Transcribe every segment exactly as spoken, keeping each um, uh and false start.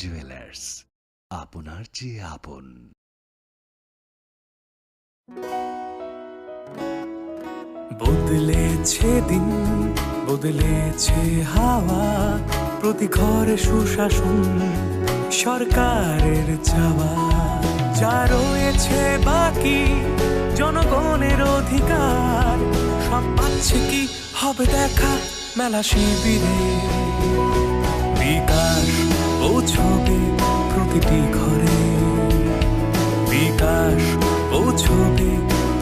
জুয়েলার্স, আপনার চেয়ে আপন। বদলেছে দিন, বদলেছে হাওয়া, প্রতি ঘরে সুশাসন সরকারের চাওয়া। যা রয়েছে বাকি জনগণের অধিকার, সব পাচ্ছে কি হবে দেখা মেলা শিবিরে। বিকাশ পৌঁছবে প্রতিটি ঘরে, বিকাশ পৌঁছবে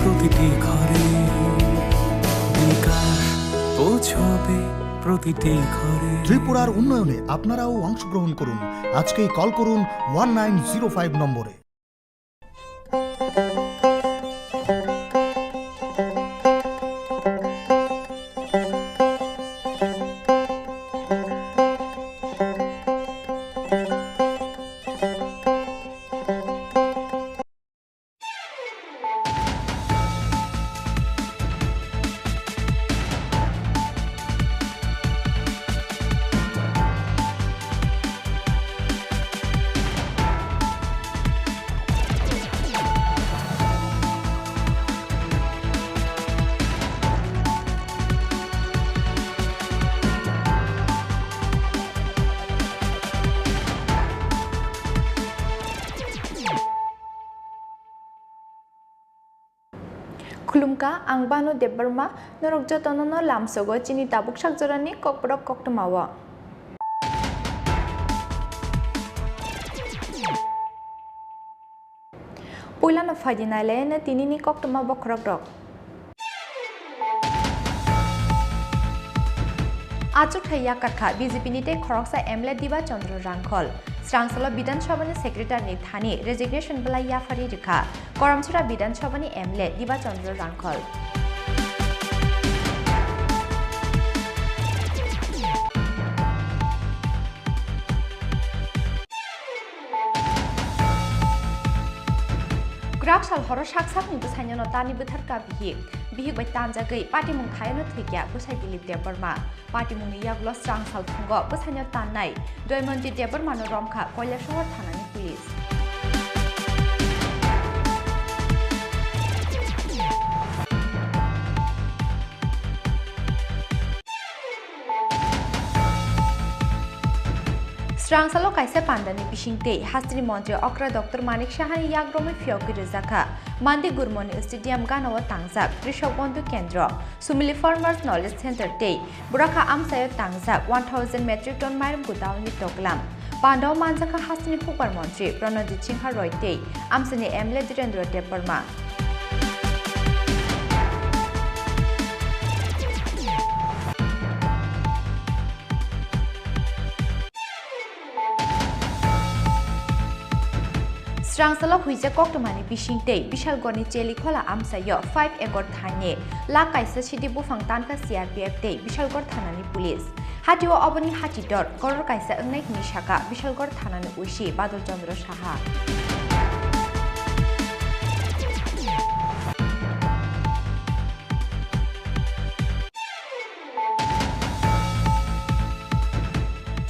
প্রতিটি ঘরে, বিকাশ পৌঁছবে প্রতিটি ঘরে। ত্রিপুরার উন্নয়নে আপনারাও অংশগ্রহণ করুন। আজকেই কল করুন ওয়ান নাইন জিরো ফাইভ নম্বরে। Khulumkha, ang Banu Debbarma, norok jotono no lamsogo chini tabuk sakjorani kokborok koktwmao. Puilano phaidi nailaino tinini koktwma bokhorokrok. Achukthai yakarkha B J P ni tei khoroksa M L A Diba Chandra Rangkhol. Srangsalo Bidhan Sabha ni Secretary ni thani resignation belai yaphari rikha Karamchara Bidhan Sabha ni M L A Diba Chandra Rangkhol. Kwrak sal horo sak sakni bwsaino no tanwi bwtharkha bihik. Bihik bai tanjagwi patimung thaiano thwikya bwsai Dilip Debbarma. Patimungni yagulo srangsal phungo bwsaino tannai Doimonti Debbarmano romkha Koilasohor thanani police. Srangsalo kaisa pandani bisingtwi hasteni montri okra Doctor Manik Sahani yagromwi phiyogwi rwjakha Mandi Gurmoni Stadium ganao tangjak Krishok Bondhu Kendro, Sumili Farmers Knowledge Center tei Burakha amchaio tangjak one thousand metric ton mairum godown ni toklam. Pandao manjakha hasteni hukbar montri Pranajit Singha Roy tei amchaini M L A Dhirendra Debbarma. Srangsalo huijak koktwmani bisingtwi Bishalgorni Chelikhola amchaio five acre thaini lakh kaisa sidi buphang tankha C R P F tei Bishalgor thanani police. Hatio oboni hati dor koror kaisa wngnai hwnwi sakha Bishalgor thanani O C Badal Chandra Saha.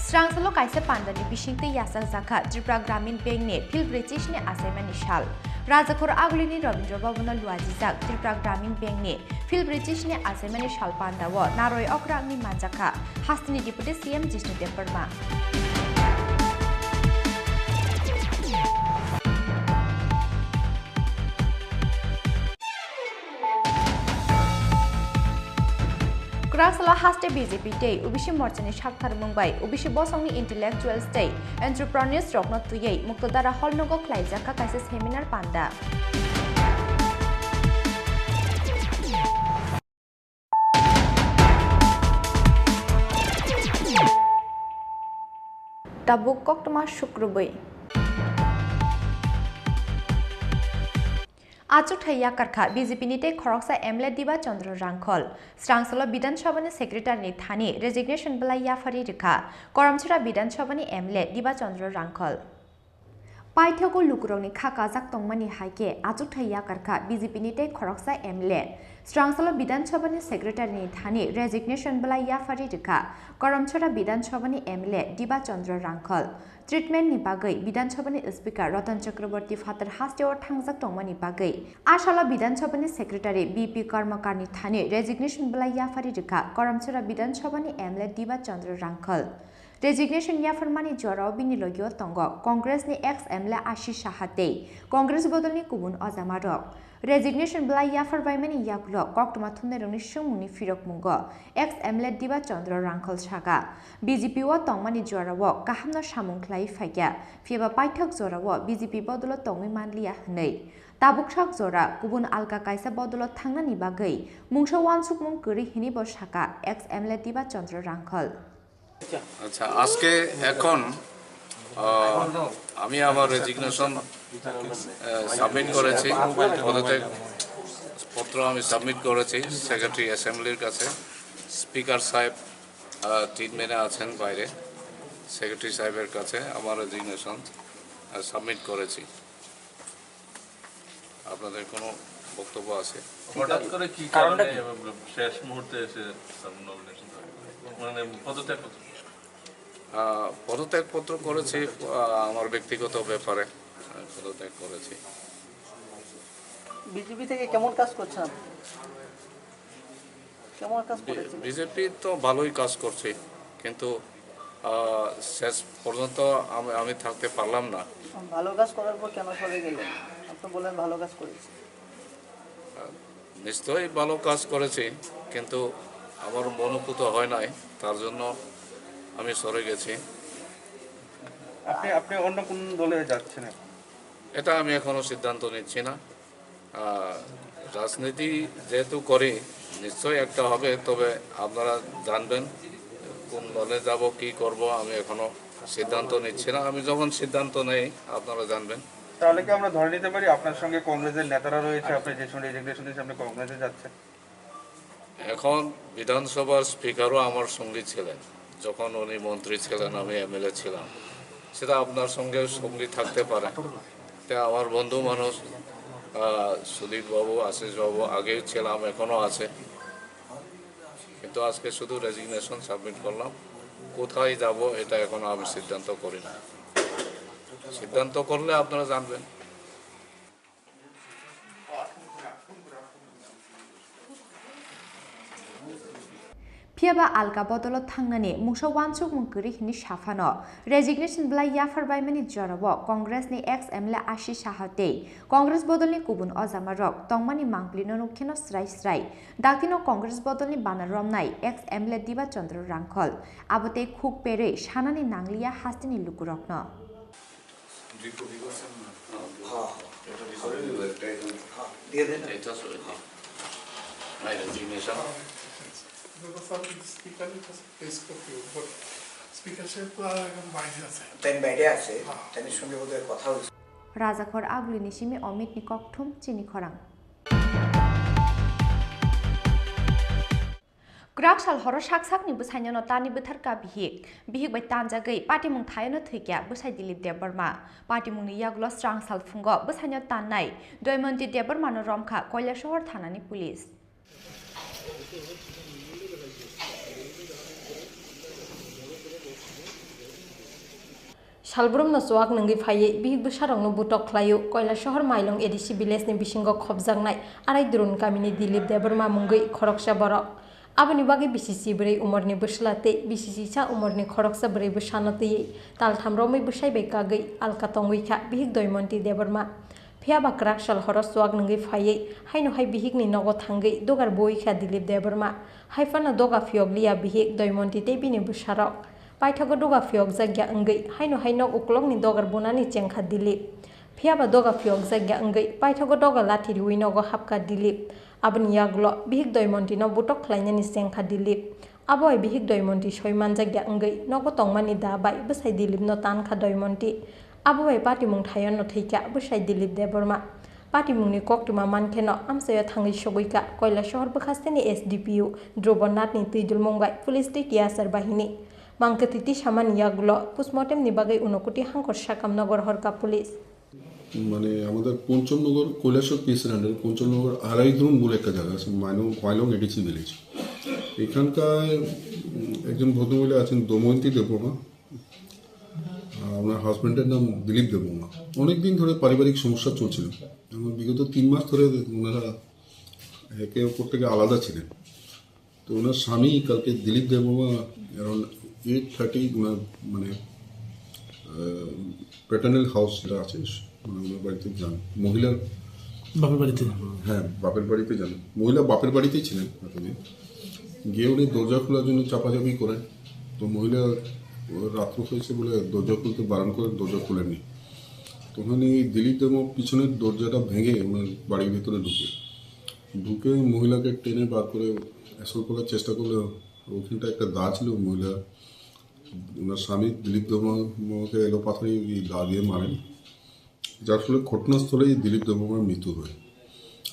Srangsalo kaisa pandani bisingtwi yachakjakha Tripura Gramin Bank ni phil brwi chisni achaimani sal. Rajakhor Agulini Rabindra Bhavan o luajijak Tripura Gramin Bank ni phil brwi chisni achaimani sal pandao naroi okra wngwi manjakha hasteni Deputy C M Jishnu Debbarma. Kwraksalo haste B J P tei O B C morchani saktharmung bai O B C bosongni intellectuals tei entrepreneurs rokno twiwi Muktodara Hall nogo khlaijakha kaisa seminar panda. Tabuk koktwma sukrubwi. Achukthai yakarkha B J P ni tei khoroksa M L A Diba Chandra Rangkhol. Srangsalo Bidhan Sabha ni Secretary ni thani resignation belai yaphari rikha Karamchara Bidhan Sabha ni M L A Diba Chandra Rangkhol. Paithago lukurokni kha kajak tongmani hai khe achukthai yakarkha B J P ni tei khoroksa M L A. Srangsalo Bidhan Sabha ni Secretary ni thani resignation bwlai yapharwi rwkha Karamchara Bidhan Sabha ni M L A Diba Chandra Rangkhal. Treatment ni bagwi Bidhan Sabha ni Speaker Ratan Chakraborty phatar hasteo thangjak tongmani bagwi. A salo Bidhan Sabha ni Secretary B P Karmakar ni thani resignation bwlai yapharwi rwkha Karamchara Bidhan Sabha ni M L A Diba Chandra Rangkhal. Resignation yapharmani jorao bini logio tongo Congress ni ex M L A Ashish Saha tei Congress bodolni kubun ojamarok. Resignation bwlai yaphar baimani yagulo koktwma thumnairokni swngmungni phirokmungo ex M L A Diba Chandra Rangkhal saka, B J P o tongmani jorao kahamno samung khlai phaikha, phiyaba paithak jorao B J P bodolo tongwi manliya hwnwi. Tabuk sak jora kubun alka kaisa bodolo thangnani bagwi mungsa uansukmung kwrwi hwnwibo saka ex M L A Diba Chandra Rangkhal. আচ্ছা, আজকে এখন, আহ, আমি আমার রেজিগনেশন, আহ, সাবমিট করেছি, পদত্যাগ পত্র আমি সাবমিট করেছি সেক্রেটারি অ্যাসেম্বলির কাছে। স্পিকার সাহেব, আহ, ট্রিটমেন্টে আছেন বাইরে, সেক্রেটারি সাহেবের কাছে আমার রেজিগনেশন, আহ, সাবমিট করেছি। আপনাদের কোনো বক্তব্য আছে? হঠাৎ করে কি কারণটা কারণে কি? শেষ মুহূর্তে এসে নমিনেশন, মানে, পদত্যাগ করতে? আহ, পদত্যাগপত্র করেছি, আহ, আমার ব্যক্তিগত ব্যাপারে, আহ, পদত্যাগ করেছি। বিজেপি থেকে কেমন কাজ করছেন আপনি? কেমন কাজ করেছেন? বিজেপি তো ভালোই কাজ করছে, কিন্তু, আহ, শেষ পর্যন্ত আমি, আমি থাকতে পারলাম না। ভালো কাজ করার পর কেন সরে গেলেন? আপনি বলেন ভালো কাজ করেছি। নিশ্চয়ই ভালো কাজ করেছি, কিন্তু আমার মনোপুত হয় নাই, তার জন্য আমি সরে গেছি। আপনি, আপনি অন্য কোন দলে যাচ্ছেন এখন? এটা আমি এখনো সিদ্ধান্ত নিচ্ছি না। আহ, রাজনীতি যেহেতু করি, নিশ্চয়ই একটা হবে, তবে আপনারা জানবেন কোন দলে যাব, কি করব, আমি এখনো সিদ্ধান্ত নিচ্ছি না। আমি যখন সিদ্ধান্ত নেই, আপনারা জানবেন। তাহলে কি আমরা ধরে নিতে পারি আপনার সঙ্গে কংগ্রেসের নেতারা রয়েছে, আপনি যে সময় রেজিগনেশন দিয়েছেন, আপনি কংগ্রেসে যাচ্ছেন? এখন বিধানসভার স্পিকারও আমার সঙ্গী ছিলেন, যখন উনি মন্ত্রী ছিলেন, আমি এমএলএ ছিলাম, সেটা আপনার সঙ্গে সঙ্গী থাকতে পারে। তা আমার বন্ধু মানুষ, আহ, সুদীপ বাবু, আশিস বাবু আগেও ছিলাম, এখনো আছে, কিন্তু আজকে শুধু রেজিগনেশন সাবমিট করলাম। কোথায় যাব, এটা এখনো আমি সিদ্ধান্ত করি না। সিদ্ধান্ত করলে আপনারা জানবেন। Phiyaba alka bodolo thangnani mungsa uansukmung kwrwi hwnwi saphano, resignation bwlai yaphar baimani jorao Congress ni ex M L A Ashish Saha tei Congress bodolni kubun ojamarok tongmani mangpilino nukkheno srai srai. Daktino Congress bodolni bana romnai ex M L A Diba Chandra Rangkhal. Abo tei khuk perwi sanani nangliya hasteni lukurokno. দুই কপি করছেন না? হ্যাঁ, হ্যাঁ। এটা দিয়ে দেন। হ্যাঁ, দিয়ে দেন। এটা সবাই দিন। My resignation. স্পিকারের কাছে প্রেস করতে হবে, বাট স্পিকার সাহেব তো আর এখন বাইরে আছে। তাই বাইরে আছে, হ্যাঁ। তাই সঙ্গে বোধহয় কথা হয়েছে। Rajakhor Agulini simi Omitni kokthum chini khorang. Kwrak sal horo sak sakni bwsaino no tani bwthar ka bihik. Bihik bai tanjagwi patimung thaino thwikya bwsai Dilip Debbarma. Patimungni yagulo srang sal phungo bwsaino tannai Doimonti Debbarmano romkha Koilasohor thanani police. Salbrumno chuak nungwi phaiwi bihik bwsarokno butok khlaio Koilasohor Mailong A D C village ni bisingo khopjaknai Araidurun kamini Dilip Debbarma mungwi khoroksa borok. Aboni bagwi B C C bwrwi umorni bwsla tei B C C sa umorni khoroksa bwrwi bwsano twiwi taltham romwi bwsai bai kagwi alka tongwi kha bihik Doimonti Debbarma. Phiyaba kwrak sal horo chuak nungwi phaiwi haino hai bihikni nogo thangwi dugar buwi kha Dilip Debbarma. Hai phano doga phiyok liya bihik Doimonti tei bini bwsarok. Paithago doga phiyokjakya wngwi haino hai nok uklokni dogar bunani chengkha Dilip. Phiyaba doga phiyokjakya wngwi paithago doga lathi riwi nogo hapkha Dilip. Aboni yagulo bihik Doimontino butok khlainani chengkha Dilip. Abo bai bihik Doimonti soi manjakya wngwi nogo tongmani da bai bwsai Dilipno tankha Doimonti. Abo bai patimung thaio no thwikha bwsai Dilip Debbarma. Patimungni koktwma mankheno amchaio thangwi sogwikha Koilasohor bwkhasteni S D P O Dhrubo Nathni twidulmung bai police tei T S R bahini. Mangkwthwi tisamani yagulo postmortemni bagwi Unakoti Hangkor Sakam nogo rohorkha police. মানে আমাদের পঞ্চমনগর কৈলাসহর পিএসের আন্ডারে পঞ্চমনগর আড়াইগ্রাম বলে একটা জায়গা আছে, মাইলং মাইলং এডিসি ভিলেজ। এখানকার উম, একজন ভদ্রমহিলা আছেন দময়ন্তী দেববর্মা। আহ, ওনার হাজব্যান্ডের নাম দিলীপ দেববর্মা। অনেক দিন ধরে পারিবারিক সমস্যা চলছিল এবং বিগত তিন মাস ধরে ওনারা একে অপর থেকে আলাদা ছিলেন। তো ওনার স্বামী কালকে দিলীপ দেববর্মা অ্যারাউন্ড এইট থার্টি ওনার মানে প্যাটার্নাল হাউস যেটা আছে, মানে ওনার বাড়িতে যান। মহিলার বাপের বাড়িতে? হ্যাঁ, বাপের বাড়িতে যান। মহিলা বাপের বাড়িতেই ছিলেন এতদিন। গিয়ে উনি দরজা খোলার জন্য চাপাচাপি করেন। তো মহিলা রাত্র হয়েছে বলে দরজা খুলতে বারণ করেন, দরজা খোলেননি। তখন এই দিলীপ দেববর্মা পিছনের দরজাটা ভেঙে ওনার বাড়ির ভিতরে ঢুকে ঢুকে মহিলাকে টেনে বার করে অ্যাসল্ট করার চেষ্টা করলে ওখানটা একটা দা ছিল, মহিলা ওনার স্বামী দিলীপ দেববর্মাকে এলো পাথারি ওই দা দিয়ে মারেন, যার ফলে ঘটনাস্থলেই দিলীপ দেববর্মার মৃত্যু হয়।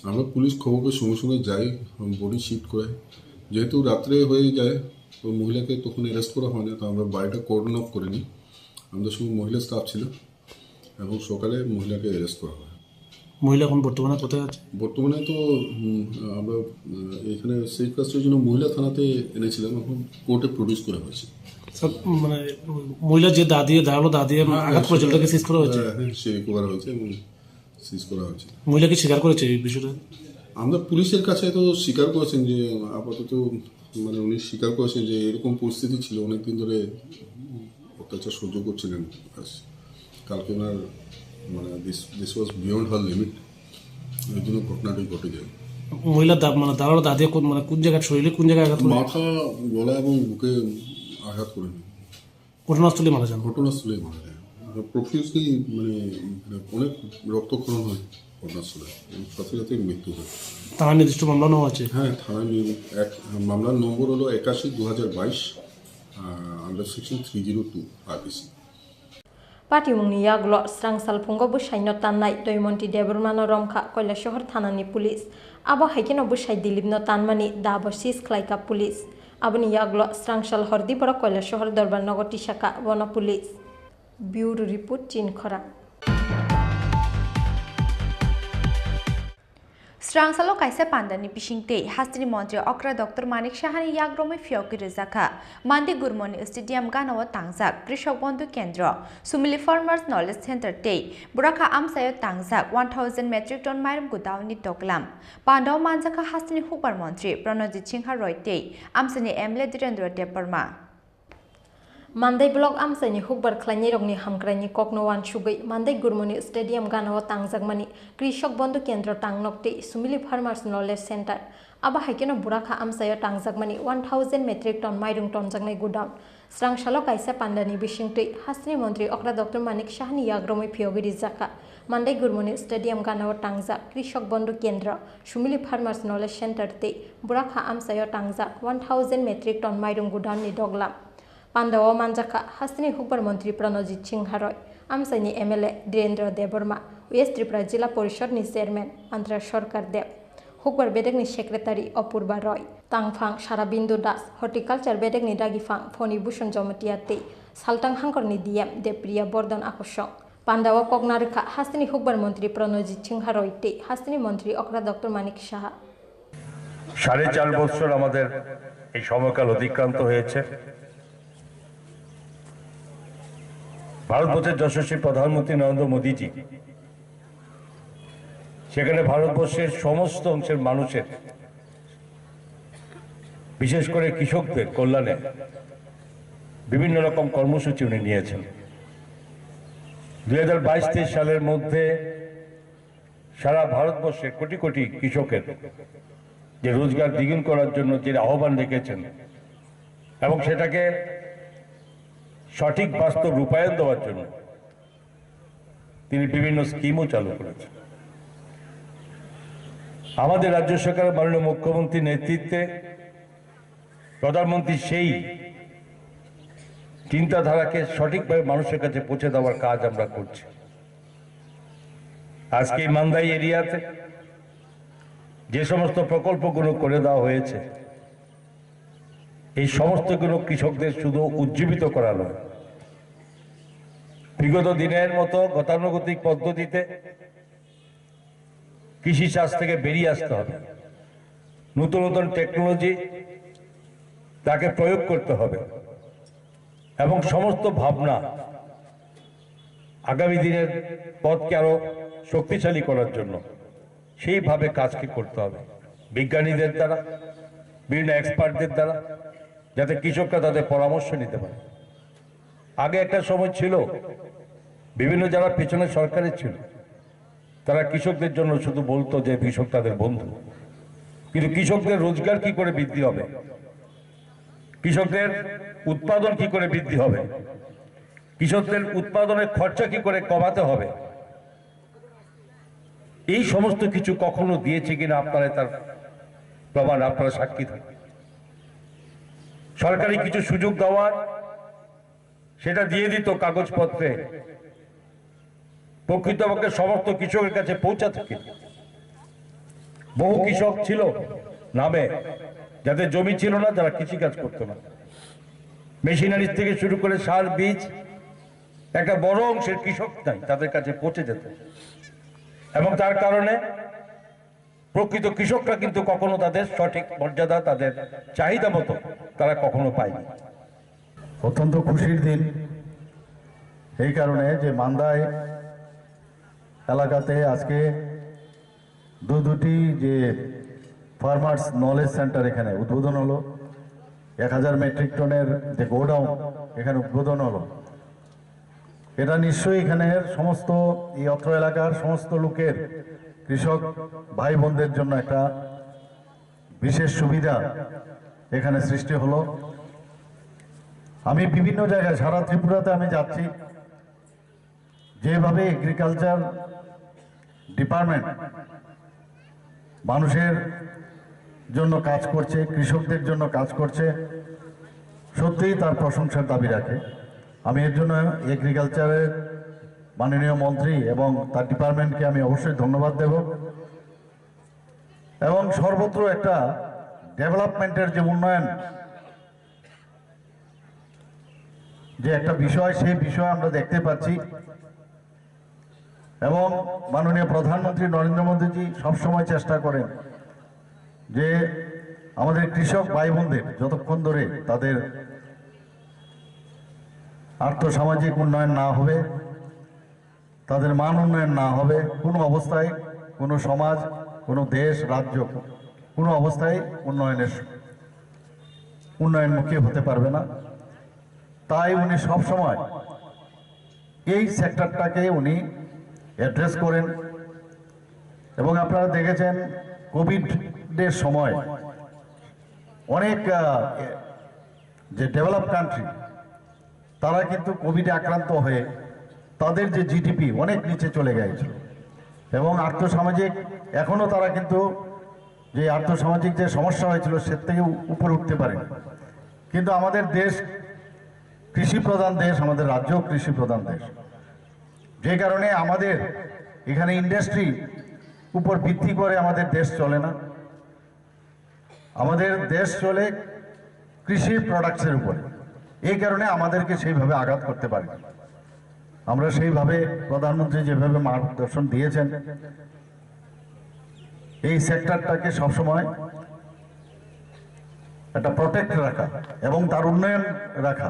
আমরা পুলিশ খবর পেয়ে সঙ্গে সঙ্গে যাই এবং বডি শিফট করে। যেহেতু রাত্রে হয়ে যায়, তো মহিলাকে তখন অ্যারেস্ট করা হয় না, তো আমরা বাড়িটা কর্ডন অফ করে নিই। আমাদের সঙ্গে মহিলা স্টাফ ছিল এবং সকালে মহিলাকে অ্যারেস্ট করা হয়। মহিলা এখন বর্তমানে কোথায় আছে? বর্তমানে তো উম, আমরা আহ, এখানে সেফ কাস্টডির জন্য মহিলা থানাতে এনেছিলাম, এখন কোর্টে প্রডিউস করা হয়েছে। স্যার, মানে মহিলা যে দা দিয়ে, ধারালো দা দিয়ে আঘাত করেছিল, তাকে সিজ করা হয়েছে? হ্যাঁ, হ্যাঁ, সে রিকভার হয়েছে এবং সিজ করা হয়েছে। মহিলা কি স্বীকার করেছে এই বিষয়টা? আমরা পুলিশের কাছে তো স্বীকার করেছেন যে আপাতত মানে উনি স্বীকার করেছেন যে এরকম পরিস্থিতি ছিল, অনেকদিন ধরে অত্যাচার সহ্য করছিলেন। ব্যাস, কালকে ওনার মানে this this was beyond her limit, এই জন্য ঘটনাটি ঘটে যায়। মহিলা দা-, মানে ধারালো দা দিয়ে কোন, মানে কোন জায়গায়, শরীরে কোন জায়গায় আঘাত করে? মাথা, গলা এবং বুকে আঘাত করে। ঘটনাস্থলে মারা যান। ঘটনাস্থলে মারা যায়। প্রফিউজলি মানে অনেক রক্তক্ষরণ হয় ঘটনাস্থলে এবং সাথে সাথে মৃত্যু হয়। থানায় নির্দিষ্ট মামলা নেওয়া হয়েছে? হ্যাঁ, থানায় নি-, এক, মামলার নম্বর হলো একাশি দু হাজার বাইশ, under section three zero two RPC. Patimungni yagulo srang salphungo bwsaino tannai Doimonti Debbarmano romkha Koilasohor thanani police. Abo hai kheno bwsai Dilipno tanmani dabo seize khlaikha police. Aboni yagulo srang sal hordi borok Koilasohor Dorbar nogo tisakha bono police. Bureau report, Chinkhorang. Srangsalo kaisa pandani bisingtwi hasteni montri okra Doctor Manik Sahani yagromwi phiyogwi rwjakha. Mandi Gurmoni Stadium ganao tangjak Krishok Bondhu Kendro, Sumili Farmers Knowledge Center tei Burakha amchaio tangjak one thousand metric ton mairum godown ni doglam. Pandao manjakha hasteni hukbar montri Pranojit Singha Roy tei amchaini M L A Dhirendra Debbarma. Mandai block amchaini hukbar khlainairokni hamkraini kokno uansugwi Mandai Gurmoni Stadium ganao tangjakmani Krishok Bondhu Kendro tangnok tei Sumili Farmers Knowledge Center, abo hai kheno Burakha amchaio tangjakmani one thousand metric ton mairung tonjaknai godown. Srangsalo kaisa pandani bisingtwi hasteni montri okra Doctor Manik Sahani yagromwi phiyogwi rijak kha. Mandai Gurmoni Stadium ganao tangjak Krishok Bondhu Kendro, Sumili Farmers Knowledge Center tei Burakha amchaio tangjak one thousand metric ton mairung godown ni doglam. Pandao manjakha hasteni hukbar montri Pranojit Singha Roy, amchaini M L A Dhirendra Debbarma, West Tripura Jila Porishod ni Chairman Andhra Sarkar Deb, hukbar bedekni Secretary Apurba Roy, tangphang Sarabindu Das, horticulture bedekni dagifang Phoni Bhushan Jomatia tei saltang hangkorni D M Depriya Bordhan Akosong. Pandao kokna rwkha hasteni hukbar montri Pranojit Singha Roy tei hasteni montri okra Doctor Manik Saha. সাড়ে চার বছর আমাদের এই সময়কাল অতিক্রান্ত হয়েছে। ভারতবর্ষের যশস্বী প্রধানমন্ত্রী নরেন্দ্র মোদীজি সেখানে ভারতবর্ষের সমস্ত অংশের মানুষের, বিশেষ করে কৃষকদের কল্যাণে বিভিন্ন রকম কর্মসূচি উনি নিয়েছেন। দুই হাজার বাইশ তেইশ সালের মধ্যে সারা ভারতবর্ষে কোটি কোটি কৃষকের যে রোজগার দ্বিগুণ করার জন্য যে আহ্বান রেখেছেন এবং সেটাকে সঠিক বাস্তব রূপায়ণ দেওয়ার জন্য তিনি বিভিন্ন স্কিমও চালু করেছেন। আমাদের রাজ্য সরকারের মাননীয় মুখ্যমন্ত্রীর নেতৃত্বে প্রধানমন্ত্রী সেই চিন্তাধারাকে সঠিকভাবে মানুষের কাছে পৌঁছে দেওয়ার কাজ আমরা করছি। আজকে এই মান্দাই এরিয়াতে যে সমস্ত প্রকল্পগুলো করে দেওয়া হয়েছে, এই সমস্তগুলো কৃষকদের শুধু উজ্জীবিত করা নয়, বিগত দিনের মতো গতানুগতিক পদ্ধতিতে কৃষি চাষ থেকে বেরিয়ে আসতে হবে। নতুন নতুন টেকনোলজি তাকে প্রয়োগ করতে হবে এবং সমস্ত ভাবনা আগামী দিনের পথকে আরো শক্তিশালী করার জন্য সেইভাবে কাজকে করতে হবে, বিজ্ঞানীদের দ্বারা, বিভিন্ন এক্সপার্টদের দ্বারা, যাতে কৃষকরা তাদের পরামর্শ নিতে পারে। আগে একটা সময় ছিল, বিভিন্ন যারা পেছনে সরকারে ছিল, তারা কৃষকদের জন্য শুধু বলতো যে কৃষক তাদের বন্ধু, কিন্তু কৃষকদের রোজগার কি করে বৃদ্ধি হবে, কৃষকদের উৎপাদন কি করে বৃদ্ধি হবে, কৃষকদের উৎপাদনের খরচা কি করে কমাতে হবে, এই সমস্ত কিছু কখনো দিয়েছে কিনা আপনারা তার প্রমাণ, আপনারা সাক্ষী থাকবেন। সরকারি কিছু সুযোগ দেওয়ার, সেটা দিয়ে দিত কাগজপত্রে, প্রকৃতপক্ষে সমস্ত কৃষকের কাছে পৌঁছাতো কিনা। বহু কৃষক ছিল নামে, যাদের জমি ছিল না, যারা কৃষিকাজ করতো না। মেশিনারিজ থেকে শুরু করে সার, বীজ, একটা বড় অংশের কৃষক নাই, তাদের কাছে পৌঁছে যেত। এবং তার কারণে প্রকৃত কৃষকরা কিন্তু কখনো তাদের সঠিক মর্যাদা, তাদের চাহিদা মতো তারা কখনো পায়নি। অত্যন্ত খুশির দিন এই কারণে যে মান্দায় এলাকাতে আজকে দু দুটি যে ফার্মার্স নলেজ সেন্টার এখানে উদ্বোধন হলো, এক হাজার মেট্রিক টনের যে গোডাউন এখানে উদ্বোধন হলো, এটা নিশ্চয়ই এখানের সমস্ত, এই অত্র এলাকার সমস্ত লোকের, কৃষক ভাই বোনদের জন্য একটা বিশেষ সুবিধা এখানে সৃষ্টি হলো। আমি বিভিন্ন জায়গায় সারা ত্রিপুরাতে আমি যাচ্ছি, যেভাবে এগ্রিকালচার ডিপার্টমেন্ট মানুষের জন্য কাজ করছে, কৃষকদের জন্য কাজ করছে, সত্যিই তার প্রশংসার দাবি রাখে। আমি এর জন্য এগ্রিকালচারের মাননীয় মন্ত্রী এবং তার ডিপার্টমেন্টকে আমি অবশ্যই ধন্যবাদ দেব। এবং সর্বত্র একটা ডেভেলপমেন্টের যে উন্নয়ন, যে একটা বিষয়, সেই বিষয়ে আমরা দেখতে পাচ্ছি। এবং মাননীয় প্রধানমন্ত্রী নরেন্দ্র মোদীজি সবসময় চেষ্টা করেন যে আমাদের কৃষক ভাই বোনদের যতক্ষণ ধরে তাদের আর্থসামাজিক উন্নয়ন না হবে, তাদের মান উন্নয়ন না হবে, কোনো অবস্থায় কোনো সমাজ, কোনো দেশ, রাজ্য কোনো অবস্থায় উন্নয়নের, উন্নয়নমুখী হতে পারবে না। তাই উনি সবসময় এই সেক্টরটাকে উনি অ্যাড্রেস করেন। এবং আপনারা দেখেছেন, কোভিডের সময় অনেক, আহ, যে ডেভেলপ কান্ট্রি, তারা কিন্তু কোভিডে আক্রান্ত হয়ে তাদের যে জিডিপি অনেক নিচে চলে গেছিল এবং আর্থসামাজিক, এখনও তারা কিন্তু যে আর্থসামাজিক যে সমস্যা হয়েছিল, সে থেকে উ-, উপরে উঠতে পারেনি। কিন্তু আমাদের দেশ কৃষি প্রধান দেশ, আমাদের রাজ্য কৃষি প্রধান দেশ, যে কারণে আমাদের এখানে ইন্ডাস্ট্রি উপর ভিত্তি করে আমাদের দেশ চলে না। আমাদের দেশ চলে কৃষির প্রোডাক্টসের উপরে, এই কারণে আমাদেরকে সেইভাবে আঘাত করতে পারে। আমরা সেইভাবে প্রধানমন্ত্রী যেভাবে মার্গদর্শন দিয়েছেন, এই সেক্টরটাকে সবসময় একটা প্রোটেক্ট রাখা এবং তার উন্নয়ন রাখা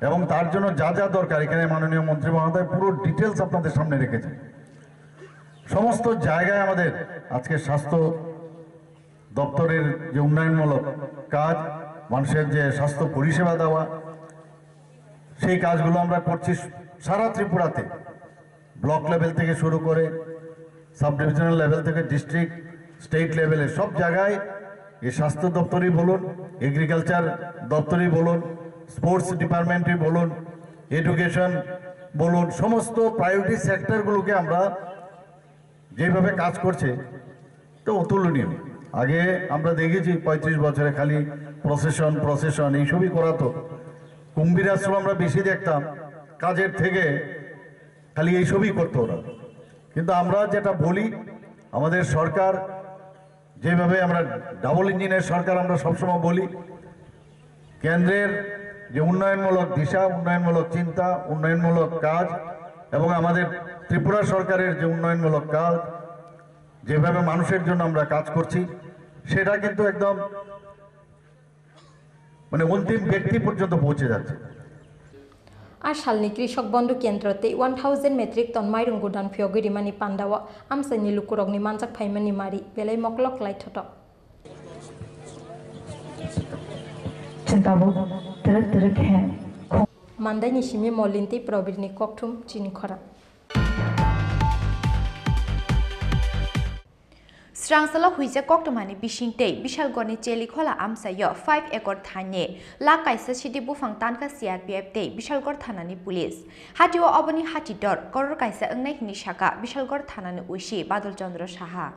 এবং তার জন্য যা যা দরকার, এখানে মাননীয় মন্ত্রী মহোদয় পুরো ডিটেলস আপনাদের সামনে রেখেছেন। সমস্ত জায়গায় আমাদের আজকে স্বাস্থ্য দপ্তরের যে উন্নয়নমূলক কাজ, মানুষের যে স্বাস্থ্য পরিষেবা দেওয়া, সেই কাজগুলো আমরা করছি সারা ত্রিপুরাতে। ব্লক লেভেল থেকে শুরু করে সাব ডিভিশনাল লেভেল থেকে ডিস্ট্রিক্ট, স্টেট লেভেলে সব জায়গায় এই স্বাস্থ্য দপ্তরই বলুন, এগ্রিকালচার দপ্তরই বলুন, স্পোর্টস ডিপার্টমেন্টই বলুন, এডুকেশন বলুন, সমস্ত প্রায়োরিটি সেক্টরগুলোকে আমরা যেভাবে কাজ করছে, তো অতুলনীয়। আগে আমরা দেখেছি পঁয়ত্রিশ বছরে খালি প্রসেশন, প্রসেশন এইসবই করাতো। কুম্ভীর আশ্রম আমরা বেশি দেখতাম, কাজের থেকে খালি এইসবই করতো ওরা। কিন্তু আমরা যেটা বলি, আমাদের সরকার যেভাবে, আমরা ডাবল ইঞ্জিনের সরকার আমরা সবসময় বলি, কেন্দ্রের যে উন্নয়নমূলক দিশা, উন্নয়নমূলক চিন্তা, উন্নয়নমূলক কাজ, এবং আমাদের ত্রিপুরা সরকারের যে উন্নয়নমূলক কাজ, যেভাবে মানুষের জন্য আমরা কাজ করছি, সেটা কিন্তু একদম মানে অন্তিম ব্যক্তি পর্যন্ত পৌঁছে যাচ্ছে। A salni Krishok Bondhu Kendro tei one thousand metric ton mairung gudan phiyogwi rimani pandao amchaini lukurokni manjak phaimani mari belai moklok lai thotok. Chwng tabuk twrwk twrwk khe. Mandaini simi Molin tei Probirni kokthum chini khorang. Srangsalo huijak koktwmani bisingtwi Bishalgorni Chelikhola amchaio five ekor thaini lakh kaisa sidi buphang tankha C R P F tei Bishalgor thanani police. Hatio oboni hati dor koror kaisa wngnai hwnwi sakha Bishalgor thanani O C Badal Chandra Saha.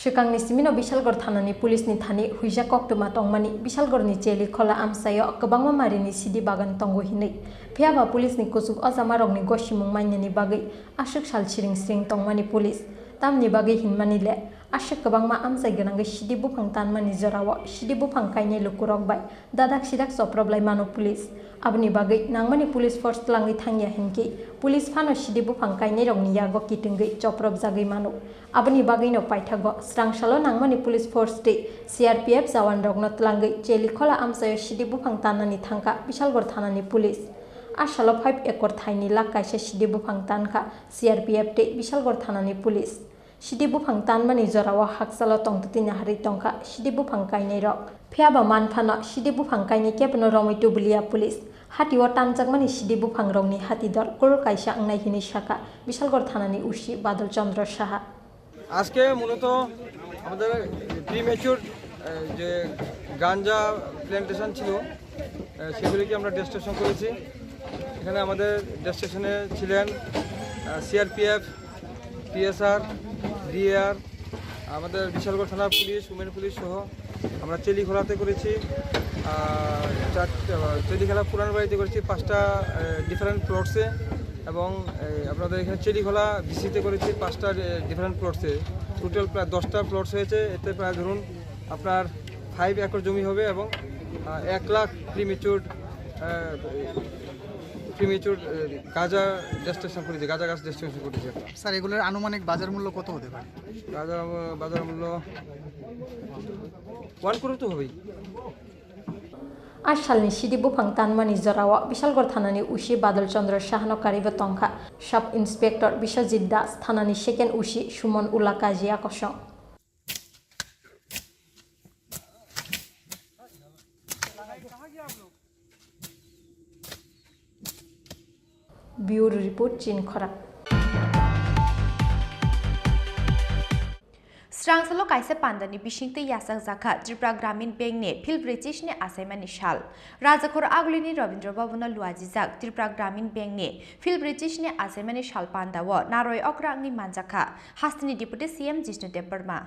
Swkangni simino Bishalgor thanani police ni thani huijak koktwma tongmani Bishalgorni Chelikhola amchaio kwbangma marini sidi bagan tongo hinwi. Phiyaba police ni kuchuk ojamarokni gosimung mainani bagwi aswk sal siring siring tongmani police. Tamni bagwi hinmani le, aswk kwbangma amchai gwnangwi sidi buphang tanmani jorao sidi buphang kainai lukurok bai dadak sidak choprop lai mano police. Aboni bagwi nangmani police force twlangwi thangya hinkhe police phano sidi buphang kainairokni yago kitwngwi chopropjagwi mano. Aboni bagwino paithago Srangsalo nangmani police force tei C R P F jawanrokno twlangwi Chelikhola amchaio sidi buphang tannani thangkha Bishalgor thanani police. A salo five ekor thaini lakh kaisa sidi buphang tankha C R P F tei Bishalgor thanani police. Sidi buphang tanmani jorao hakchalo tongtwtwi naharwi tongkha sidi buphang kainairok. Phiyaba manphano sidi buphang kainai kebono romwi tubuliya police. Hatio tanjakmani sidi buphangrokni hati dor crore kaisa wngnai hinwi sakha Bishalgor thanani O C Badal Chandra Saha. আজকে মূলত আমাদের প্রিম্যাচুর যে গাঞ্জা প্ল্যান্টেশন ছিল, আহ, সেগুলিকে আমরা ডেস্ট্রাকশন করেছি। এখানে আমাদের ডেস্ট্রাকশনে ছিলেন সিআরপিএফ, পিএসআর, ডিএআর, আমাদের বিশালগড় থানার পুলিশ, উমেন পুলিশ সহ আমরা চেলিখোলাতে করেছি। আর চার, আহ, চেলিখোলা পুরান বাড়িতে করেছি পাঁচটা ডিফারেন্ট প্লটসে, এবং এই, আপনাদের এখানে চেলিখোলা বিসিতে করেছি পাঁচটা ডিফারেন্ট প্লটসে। টোটাল প্রায় দশটা প্লটস হয়েছে, এতে প্রায় ধরুন আপনার ফাইভ একর জমি হবে এবং আহ, এক লাখ প্রিমেচুর প্রিমেচুর গাঁজা ডেস্ট্রাকশন করেছে, গাঁজা গাছ ডেস্ট্রাকশন করেছে। স্যার, এগুলোর আনুমানিক বাজার মূল্য কত হতে পারে? গাঁজা বাজার মূল্য ওয়ান করোড় তো হবেই। A salni sidi buphang tanmani jorao Bishalgor thanani O C Badal Chandra Sahano karibo tongkha Sub Inspector Biswajit Das, thanani second O C Suman Ulakaji akosong. Bureau Report, Chin Khorang. Srangsalo kaisa pandani bisingtwi yachakjakha Tripura Gramin Bank ni February chisni achaimani sal. Rajakhor Agulini Rabindra Bhavan o luajijak Tripura Gramin Bank ni February chisni achaimani sal pandao narwai okra wngwi manjakha hasteni Deputy C M Jishnu Debbarma.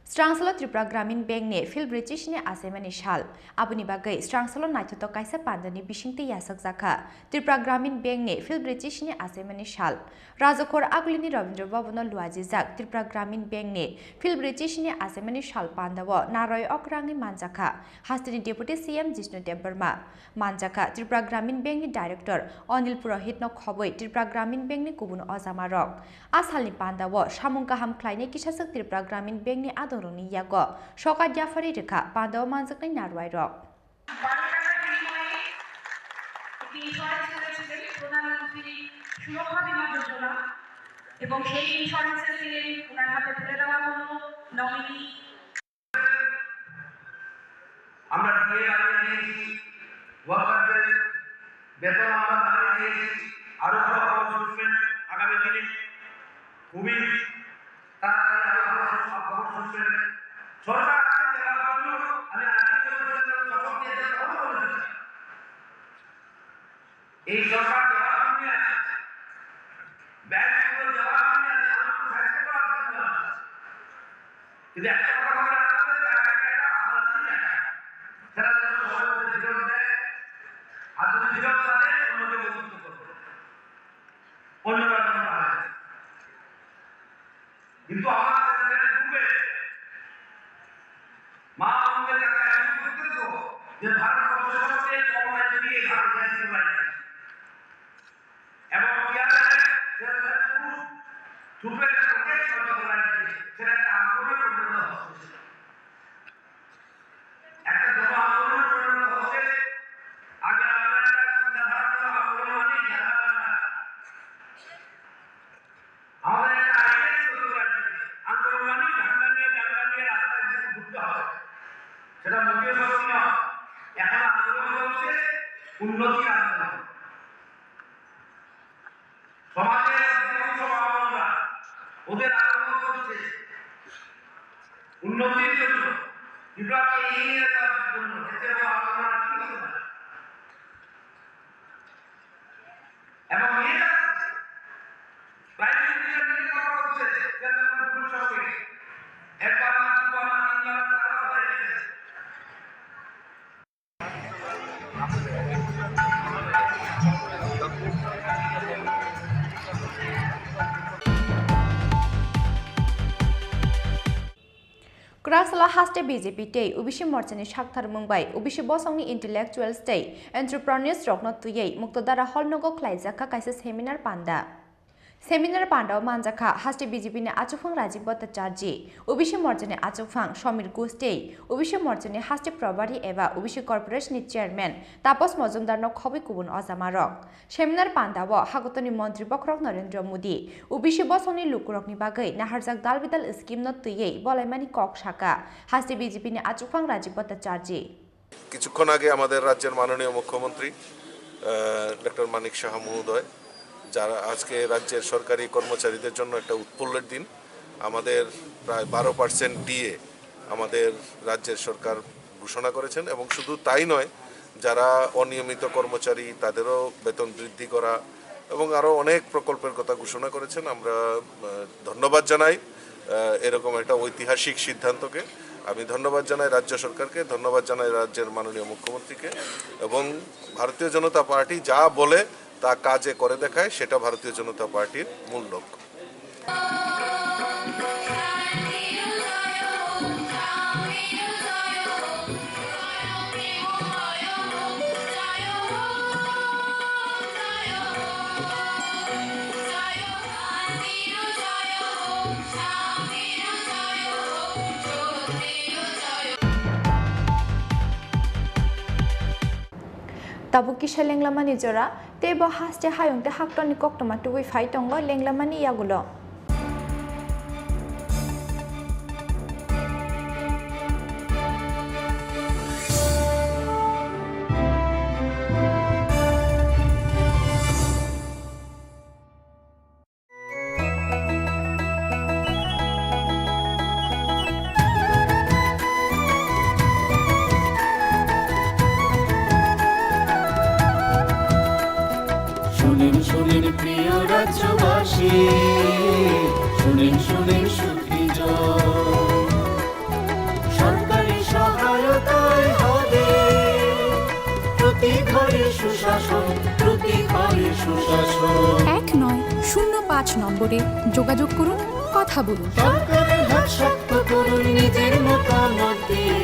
Srangsalo Tripura Gramin Bank ni February chisni achaimani sal. Aboni bagwi srangsalo naithotok kaisa pandani bisingtwi yachakjakha Tripura Gramin Bank ni February chisni achaimani sal. Rajakhor Agulini Rabindra Bhavan o luajijak Tripura Gramin Bank ni February chisni achaimani sal pandao narwai okra wngwi manjakha hasteni Deputy C M Jishnu Debbarma. Manjakha Tripura Gramin Bank ni Director Anil Purohit no khobwi Tripura Gramin Bank ni kubun ojamarok. A salni pandao samung kaham khlainai kisaswk Tripura Gramin Bank ni adongrokni yago sokat yaphari rwkha pandao manjaknai narwai rok. বারো টাকার বিনিময়ে একটি ইন্স্যুরেন্স করেছিলেন প্রধানমন্ত্রী সুরক্ষা বীমা যোজনা, এবং সেই ইন্স্যুরেন্সের দিনে ওনার হাতে তুলে দেওয়া হলো নমিনি। আমরা ডিএ বাড়িয়ে দিয়েছি, ওয়ার্কারদের বেতন আমরা বাড়িয়ে দিয়েছি। আরো ভালো খবর শুনবেন আগামী দিনে, খুবই তাড়াতাড়ি আরো ভালো সব খবর শুনবেন। সরকার আছে দেওয়ার জন্য, আমি আগে বলেছিলাম, সরকার দিয়ে দেওয়ার কথা বলেছিলাম। এই সরকার দেওয়ার জন্য আছে, ব্যাংকগুলো দেওয়ার জন্য আছে, আমাদের সাহায্য করার জন্য আছে। কিন্তু একটা কথা মনে রাখতে হবে, তারা একটা আহ্বান জানায়। তারা যখন সবার মধ্যে ফেরত দেয়, আর যদি ফেরত না দেয়, অন্যকে বঞ্চিত করবে, অন্যরা যেন পারে। কিন্তু আমার সেন্ট্রাল গ্রুপে সবচেয়ে কম রাজনীতি এই ভারতবর্ষে চলে আসছে। এবং বিহারে যে খুব ছোট একটা প্রদেশ হয়তো চলে আসছে, সেটা একটা আন্দোলনে পরিণত হচ্ছে। একটা গণ আন্দোলনে পরিণত হচ্ছে। আগে আমরা একটা চিন্তাধারা ছিল আন্দোলন মানে ঝামেলা না। আমাদের একটা আইডিয়া ছিল তৈরি করার জন্য। আন্দোলন মানে ঝান্ডা নিয়ে, ঝান্ডা নিয়ে রাস্তায় ঘুরতে হবে। সেটা মোটেও সত্যি নয়। এখন আন্দোলন চলছে উন্নতির আন্দোলন। সমাজের অধিকাংশ মা বোনরা ওদের আন্দোলন চলছে উন্নতির জন্য, ত্রিপুরাকে এগিয়ে নিয়ে যাওয়ার জন্য। এতে বড় আন্দোলন আর কি হতে পারে? এবং মেয়েরা প্রাইভেট টিচার নিয়ে কথা বলছে, কেন্দ্রীয় মন্ত্রীর সঙ্গে একবার না, দুবার না, তিনবার না, চারবার হয়ে গেছে। Kwraksala haste B J P tei O B C morchani saktharmung bai O B C bosongni intellectuals tei entrepreneurs rokno twiwi Muktodara Hall nogo khlaijakha kaisa seminar panda. Seminar pandao manjakha haste B J P ni achukphang Rajiv Bhattacharjee, O B C morchani achukphang Samir Ghosh tei O B C morchani haste Probari eba O B C corporation ni chairman Tapas Mojumdar no khobwi kubun ojamarok. Seminar pandao Hagotoni Montri Bokhorok Narendra Modi, O B C bosongni lukurokni bagwi naharjak dal bidal scheme no twiwi bolaimani kok saka haste B J P ni achukphang Rajiv Bhattacharjee. কিছুক্ষণ আগে আমাদের রাজ্যের মাননীয় মুখ্যমন্ত্রী, আহ, ডক্টর মানিক সাহা মহোদয়, যারা আজকে রাজ্যের সরকারি কর্মচারীদের জন্য একটা উৎফুল্লের দিন, আমাদের প্রায় বারো পার্সেন্ট ডিএ আমাদের রাজ্যের সরকার ঘোষণা করেছেন এবং শুধু তাই নয়, যারা অনিয়মিত কর্মচারী তাদেরও বেতন বৃদ্ধি করা এবং আরও অনেক প্রকল্পের কথা ঘোষণা করেছেন। আমরা, আহ, ধন্যবাদ জানাই, আহ, এরকম একটা ঐতিহাসিক সিদ্ধান্তকে। আমি ধন্যবাদ জানাই রাজ্য সরকারকে, ধন্যবাদ জানাই রাজ্যের মাননীয় মুখ্যমন্ত্রীকে এবং ভারতীয় জনতা পার্টি যা বলে তা কাজে করে দেখায়, সেটা ভারতীয় জনতা পার্টির মূল লক্ষ্য। Tabuk kisa lenglamani jora, tei bo haste hayung tei haktorni koktwma tubui phai tongo lenglamani yagulo. শুনেন, শুনেন প্রিয় রাজ্যবাসী, শুনেন, শুনেন সুখী জন। সরকারি সহায়তায় হবে প্রতি ঘরে সুশাসন, প্রতি ঘরে সুশাসন। এক নয় শূন্য পাঁচ নম্বরে যোগাযোগ করুন, কথা বলুন। সরকারের হাত শক্ত করুন নিজের মতামত দিয়ে।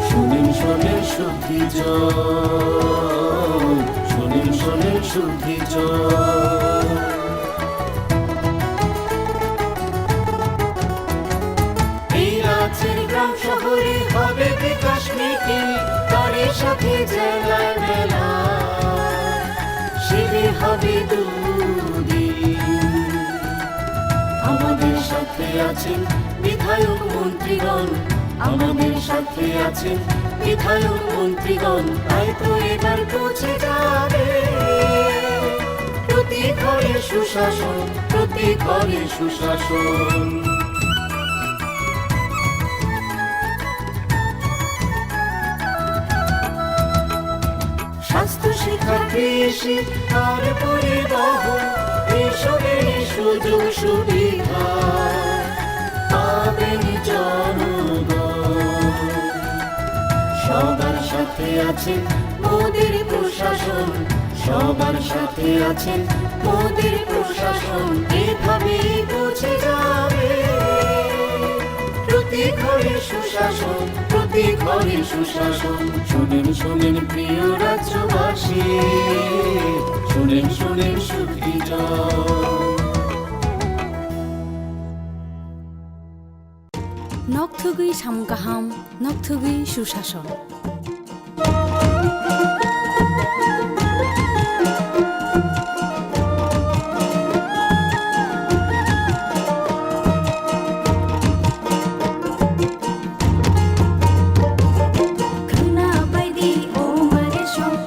শুনেন, শুনেন সুখী জন, শুনেন, শুনেন সুখী জন। এই রাজ্যের গ্রাম শহরে হবে বিকাশ মিটিং, তারই সাথে জেলায় মেলা, শিবির হবে দুদিন। আমাদের সাথে আছেন বিধায়ক মন্ত্রীগণ, আমাদের সাথে আছেন বিধায়ক মন্ত্রীগণ, তাই তো এবার পৌঁছে যাবে প্রতি ঘরে সুশাসন, প্রতি ঘরে সুশাসন। স্বাস্থ্য, শিক্ষা, কৃষি আর পরিবহন, এইসবেরই সুযোগ সুবিধা পাবেন জনগণ। সবার সাথে আছেন মোদির প্রশাসন, সবার সাথে আছেন মোদির প্রশাসন। এভাবেই পৌঁছে যাবে প্রতি ঘরে সুশাসন, প্রতি ঘরে সুশাসন। শুনেন, শুনেন প্রিয় রাজ্যবাসী, শুনেন, শুনেন সুখী জন। Nok thugwi samung kaham, nok thugwi susason. Khwna baidi o mare song,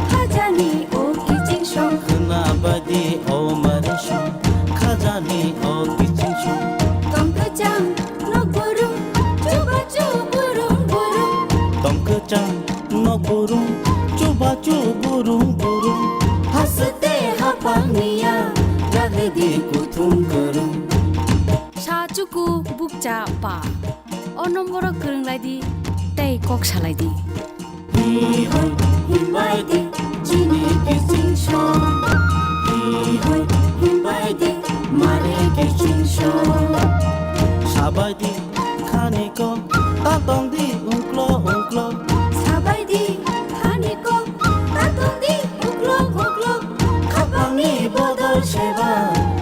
khajani o kiching song. Khwna baidi o mare song, khajani o kiching song. Tong kwchang nok burum, chubachu burum burum. Tong kwchang nok burum, chubachu burum burum. Haste haphang niya, ragdi kuthum kwrwng. Sa chuku bukcha pa. O nomboro kwrwng lai di, tei kok salai di. Hi hoi himbai di, chini kiching song. Hi hoi himbai di, mare kiching song. Sabai di khani ko, ta tong di ungklo ungklo. Sabai di khani ko, ta tong di ungklo ungklo. Khapangni bodol seba,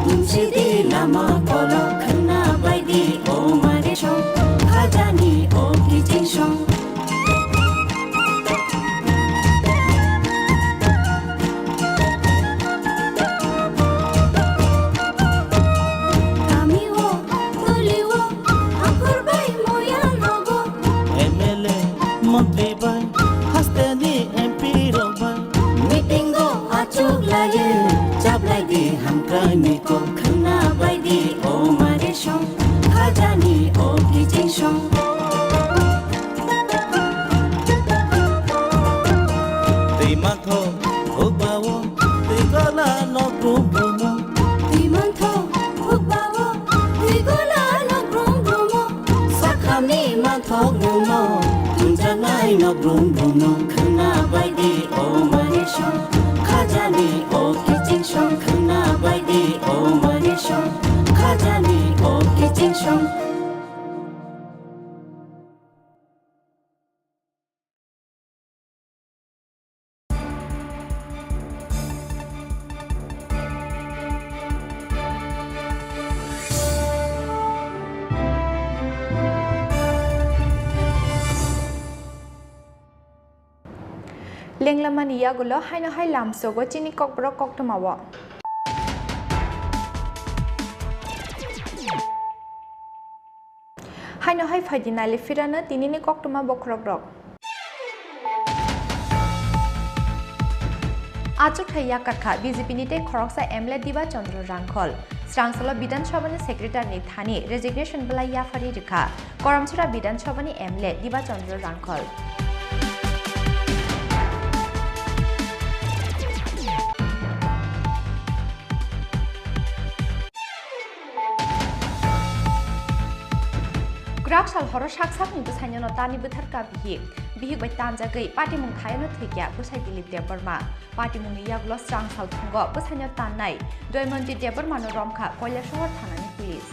tumsi di lama kolok. Khwna bai di o mare song, khajani o kiching song. Kami o, toli o, angkur bai moya nogo. M L A, montri bai, haste ni M P rok bai. Meeting o achuk laye, chablai di hamkrai ni kok. Khwna bai di o mare song, khajani o kiching song. Twi mantho hukbao, twi gola nok brum brumo. Twi mantho hukbao, twi gola nok brum brumo. Sakhamni manthok bumno, tunjaknai nok brum bumno. Khwna bai di o mare song, khajani o kiching song. Khwna bai di o mare song, khajani o kiching song. Lenglamani yagulo haino hai lamsogo chini kokborok koktwmao. Haino hai phaidi nailifirano tinini koktwma bokhorokrok. Achukthai yakarkha B J P ni tei khoroksa M L A Diba Chandra Rangkhol. Srangsalo Bidhan Sabha ni Secretary ni thani resignation belai yaphari rwkha Karamchara Bidhan Sabha ni M L A Diba Chandra Rangkhol. Kwrak sal horo sak sakni bwsaino no tani bwtharkha bihik. Bihik bai tanjagwi patimung thaino thwikya bwsai Dilip Debbarma. Patimungni yagulo srangsal thwngo bwsaino tannai Doimonti Debbarmano romkha Koilasohor thanani police.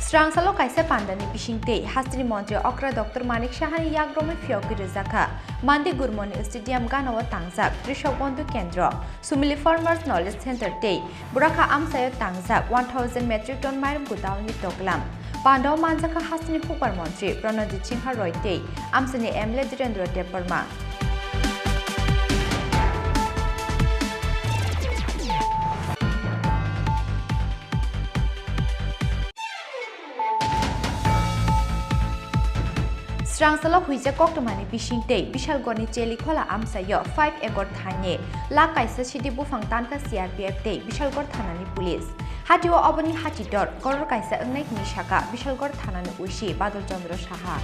Srangsalo kaisa pandani bisingtwi hasteni montri okra Doctor Manik Sahani yagromwi phiyogwi rwjakha Mandi Gurmoni Stadium ganao tangjak Krishok Bondhu Kendro, Sumili Farmers Knowledge Center tei Burakha amchaio tangjak one thousand metric ton mairum gudalni toklam. Pandao manjakha hasteni hukbar montri Pranojit Singha Roy tei amchaini M L A Dhirendra Debbarma. Srangsalo huijak koktwmani bisingtwi Bishalgorni Chelikhola amchaio five acre thaini lakh kaisa sidi buphang tankha C R P F tei Bishalgor thanani police. Hatio oboni hati dor koror kaisa wngnai hwnwi sakha Bishalgor thanani O C Badal Chandra Saha.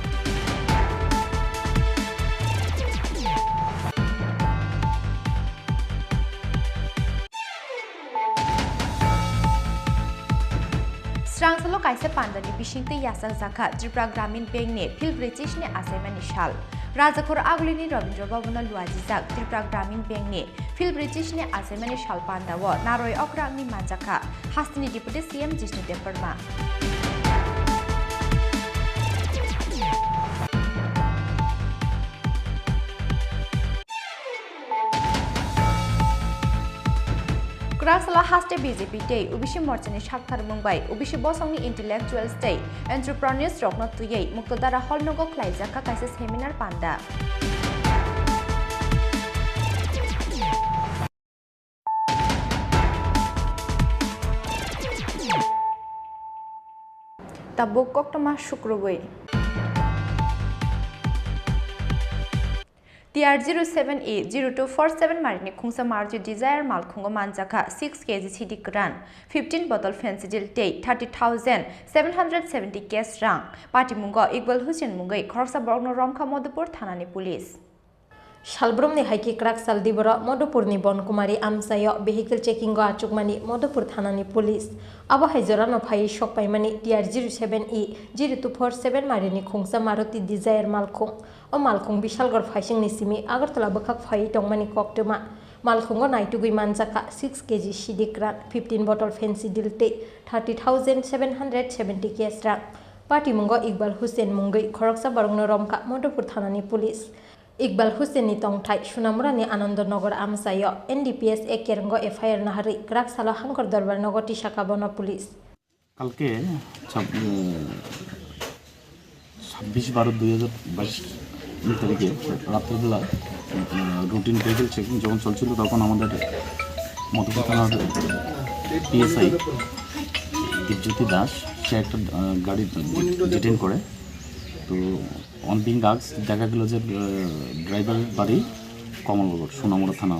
Srangsalo kaisa pandani bisingtwi yachakjakha Tripura Gramin Bank ni philbrwi chisni achaimani sal. Rajakhor Agulini Rabindra Bhavan-o luajijak Tripura Gramin Bank-ni Phil British-ni achaimani sal pandao narwi okra wngwi manjakha hasteni Deputy C M Jishnu Debbarma. Kwraksalo haste B J P tei O B C morchani sakthar mung bai O B C bosongni intellectuals tei entrepreneurs rokno twiwi Muktodara Hall nogo khlaijakha kaisa seminar panda. Tabuk koktwma sukrubwi. T R zero seven E zero two four seven marini khungsa Maruti Dzire malkhungo manjakha six K G sidi kwran, fifteen bottle Phensedyl tei thirty thousand seven hundred seventy cash rang. Patimungo Iqbal Hussain mungwi khoroksa borokno romkha Madhupur thanani police. Salbrumni hai khe kwrak sal diboro Madhupurni Bonkumari amchaio vehicle checking-o achukmani Madhupur thanani police. Abo hai jorano phaiwi sokpaimani T R zero seven E zero two four seven marini khungsa Maruti Dzire malkhung. O malkhung Bishalgarh phaisingni simi Agartala bwkhak phaiwi tongmani koktwma. Malkhungo naitugwi manjakha six K G sidi kwran, fifteen bottle Phensedyl tei thirty thousand seven hundred seventy cash rang. Patimungo Iqbal Hussain mungwi khoroksa borokno romkha Madhupur thanani police. Iqbal Hussainni tongthai Sunamurani Anandanagar amchaio N D P S A kerwngo F I R naharwi kwrak salo Hangkor Dorbar nogo tisakha bono police. কালকে ছাব-, আহ, ছাব্বিশ বারো দুই হাজার বাইশ তারিখে রাত্রেবেলা, আহ, routine vehicle checking যখন চলছিল, তখন আমাদের মধুপুর থানার পিএসআই দীপজ্যোতি দাস, সে একটা, আহ, গাড়ি ডিটেন করে। তো অন বিং আস্কড দেখা গেল যে, আহ, ড্রাইভারের বাড়ি কমলনগর, সোনামুড়া থানা।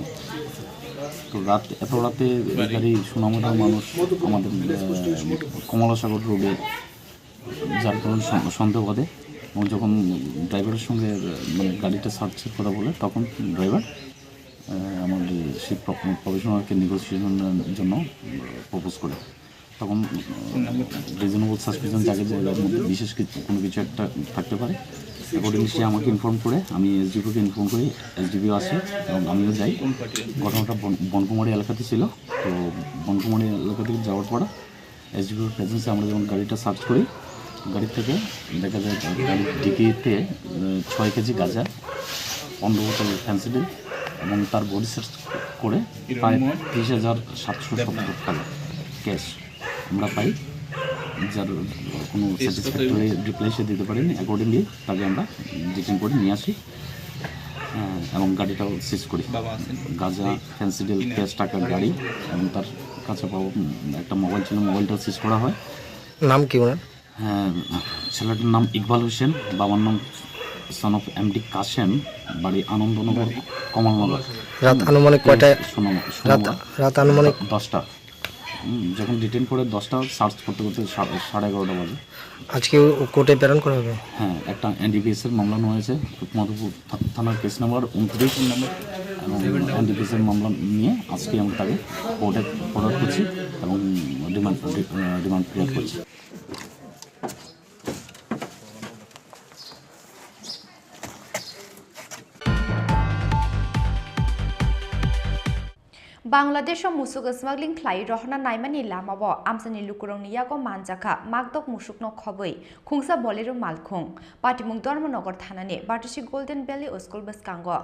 তো রাত, এত রাতে এই গাড়ি সোনামুড়ার মানুষ আমাদের, আহ, কমলাসাগর রোডে, যার কারণে সন-, সন্দেহ বাধে। এবং যখন ড্রাইভারের সঙ্গে, আহ, মানে, গাড়িটা সার্চের কথা বলে, তখন ড্রাইভার, আহ, আমাদের সেই প্র-, প্রফেশনালকে নেগোসিয়েশনের জন্য, আহ, প্রপোজ করে। তখন, আহ, রিজনেবল সাসপিশন জাগে যে এর মধ্যে বিশেষ কিছু, কোনো কিছু একটা থাকতে পারে। অ্যাকর্ডিংলি সে আমাকে ইনফর্ম করে, আমি এসডিপিওকে ইনফর্ম করি, এসডিপিও আসে এবং আমিও যাই। ঘটনাটা বন-, বনকুমারী এলাকাতে ছিল। তো বনকুমারী এলাকা থেকে যাওয়ার পর এসডিপিওর প্রেজেন্সে আমরা যখন গাড়িটা সার্চ করি, গাড়ি থেকে দেখা যায় গাড়ির ডিকিতে, আহ, ছয় কেজি গাঁজা, পনেরো বোতল ফেন্সিডিল এবং তার বডি সার্চ করে প্রায় তিরিশ হাজার সাতশো সত্তর টাকা ক্যাশ আমরা পাই, যার কোনো স্যাটিসফ্যাক্টরি রিপ্লাই সে দিতে পারেনি। অ্যাকর্ডিংলি তাকে আমরা ডিটেইন করে নিয়ে আসি, আহ, এবং গাড়িটাও সিজ করি। গাঁজা, ফেন্সিডিল, ক্যাশ টাকা, গাড়ি এবং তার কাছে পাওয়া, উম, একটা মোবাইল ছিল, মোবাইলটাও সিজ করা হয়। নাম কি ওনার? হ্যাঁ, ছেলেটার নাম ইকবাল হোসেন, বাবার নাম সন অফ এমডি কাসেম, বাড়ি আনন্দনগর, কমলনগর। রাত আনুমানিক কয়টায়? সোনাম-, রাত, সোনামুড়া। রাত আনুমানিক? দ-, দশটা। হুম, যখন ডিটেইন করে দশটা, সার্চ করতে করতে সা-, সাড়ে এগারোটা বাজে। আজকে ও কোর্টে প্রেরণ করা হবে? হ্যাঁ, একটা এনডিপিএস এর মামলা নেওয়া হয়েছে মধুপুর থা-, থানার কেস নাম্বার ঊনত্রিশ নম্বর এবং এনডিপিএস এর মামলা নিয়ে আজকে আমরা তাকে কোর্টে ফরওয়ার্ড করছি এবং রিমান্ড, রি-, আহ, রিমান্ড ক্লিয়ার করছি। Bangladesh-o musuk smuggling khlai rohorna naimani lamao amchaini lukurokni yago manjakha makdok musukno khobwi khungsa Bolero malkhung. Patimung Dharmanagar thanani Batesi Golden Valley School bwskango.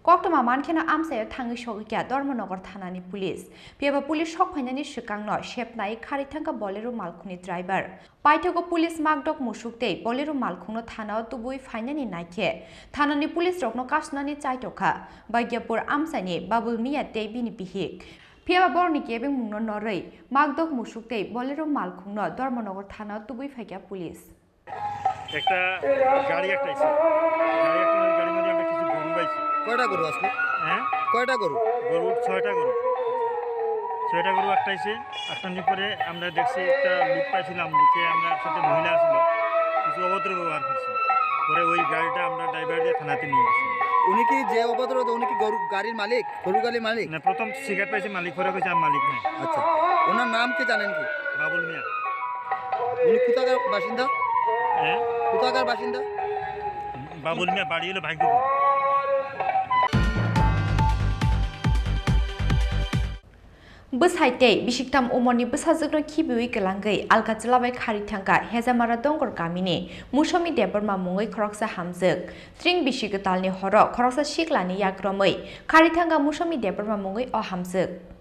Koktwma mankheno amchaio thangwi sogwikha Dharmanagar thanani police. Phiyaba police sok phainani swkangno sepnai kharwi thangkha Bolero malkhungni driver. Paithago police makdok musuk tei Bolero malkhungno thanao tubui phainani naikhe thanani police rokno kasnani chaitokha Bagyapur amchaini Babul Miya tei bini bihik. Phiyaba borokni kebengmungno norwi makdok musuk tei Bolero malkhungno Dharmanagar thanao tubui phaikha police. একটা গাড়ি আটকাইছে। গাড়ি আটকানোর গাড়ির মধ্যে আমরা কিছু গরু পাইছি। কয়টা গরু আজকে? হ্যাঁ? কয়টা গরু? গরু, ছয়টা গরু। ছয়টা গরু আটকাইছে। আটকানোর পরে আমরা দেখছি একটা লুক পাইছিলাম, লুকে আমরা সাথে মহিলা ছিল, কিছু অভদ্র ব্যবহার করছে। পরে ওই গাড়িটা আমরা ড্রাইভার দিয়ে থানাতে নিয়ে গেছি। উনি কি যে অভদ্র, উনি কি গরু, গাড়ির মালিক? গরু গাড়ির মালিক? না, প্রথম সিগারেট পাইছে মালিক, পরে কইছে, "আমি মালিক না।" আচ্ছা, ওনার নাম কি জানেন কি? বাবুল মিয়া। উনি কোথাকার বাসিন্দা? হ্যাঁ? কোথাকার বাসিন্দা? Babul miya bari ilo bhai gubu. Bwsai tei bisiktham umorni bwsajwkno khibiwi kwlangwi alka chwla bai khari thangkha Hejamara Dongor kamini Musomi Debbarma mungwi khoroksa hamjwk. Tring bisi kwtalni horo khoroksa siklani yakromwi khari thangkha Musomi Debbarma mungwi o hamjwk.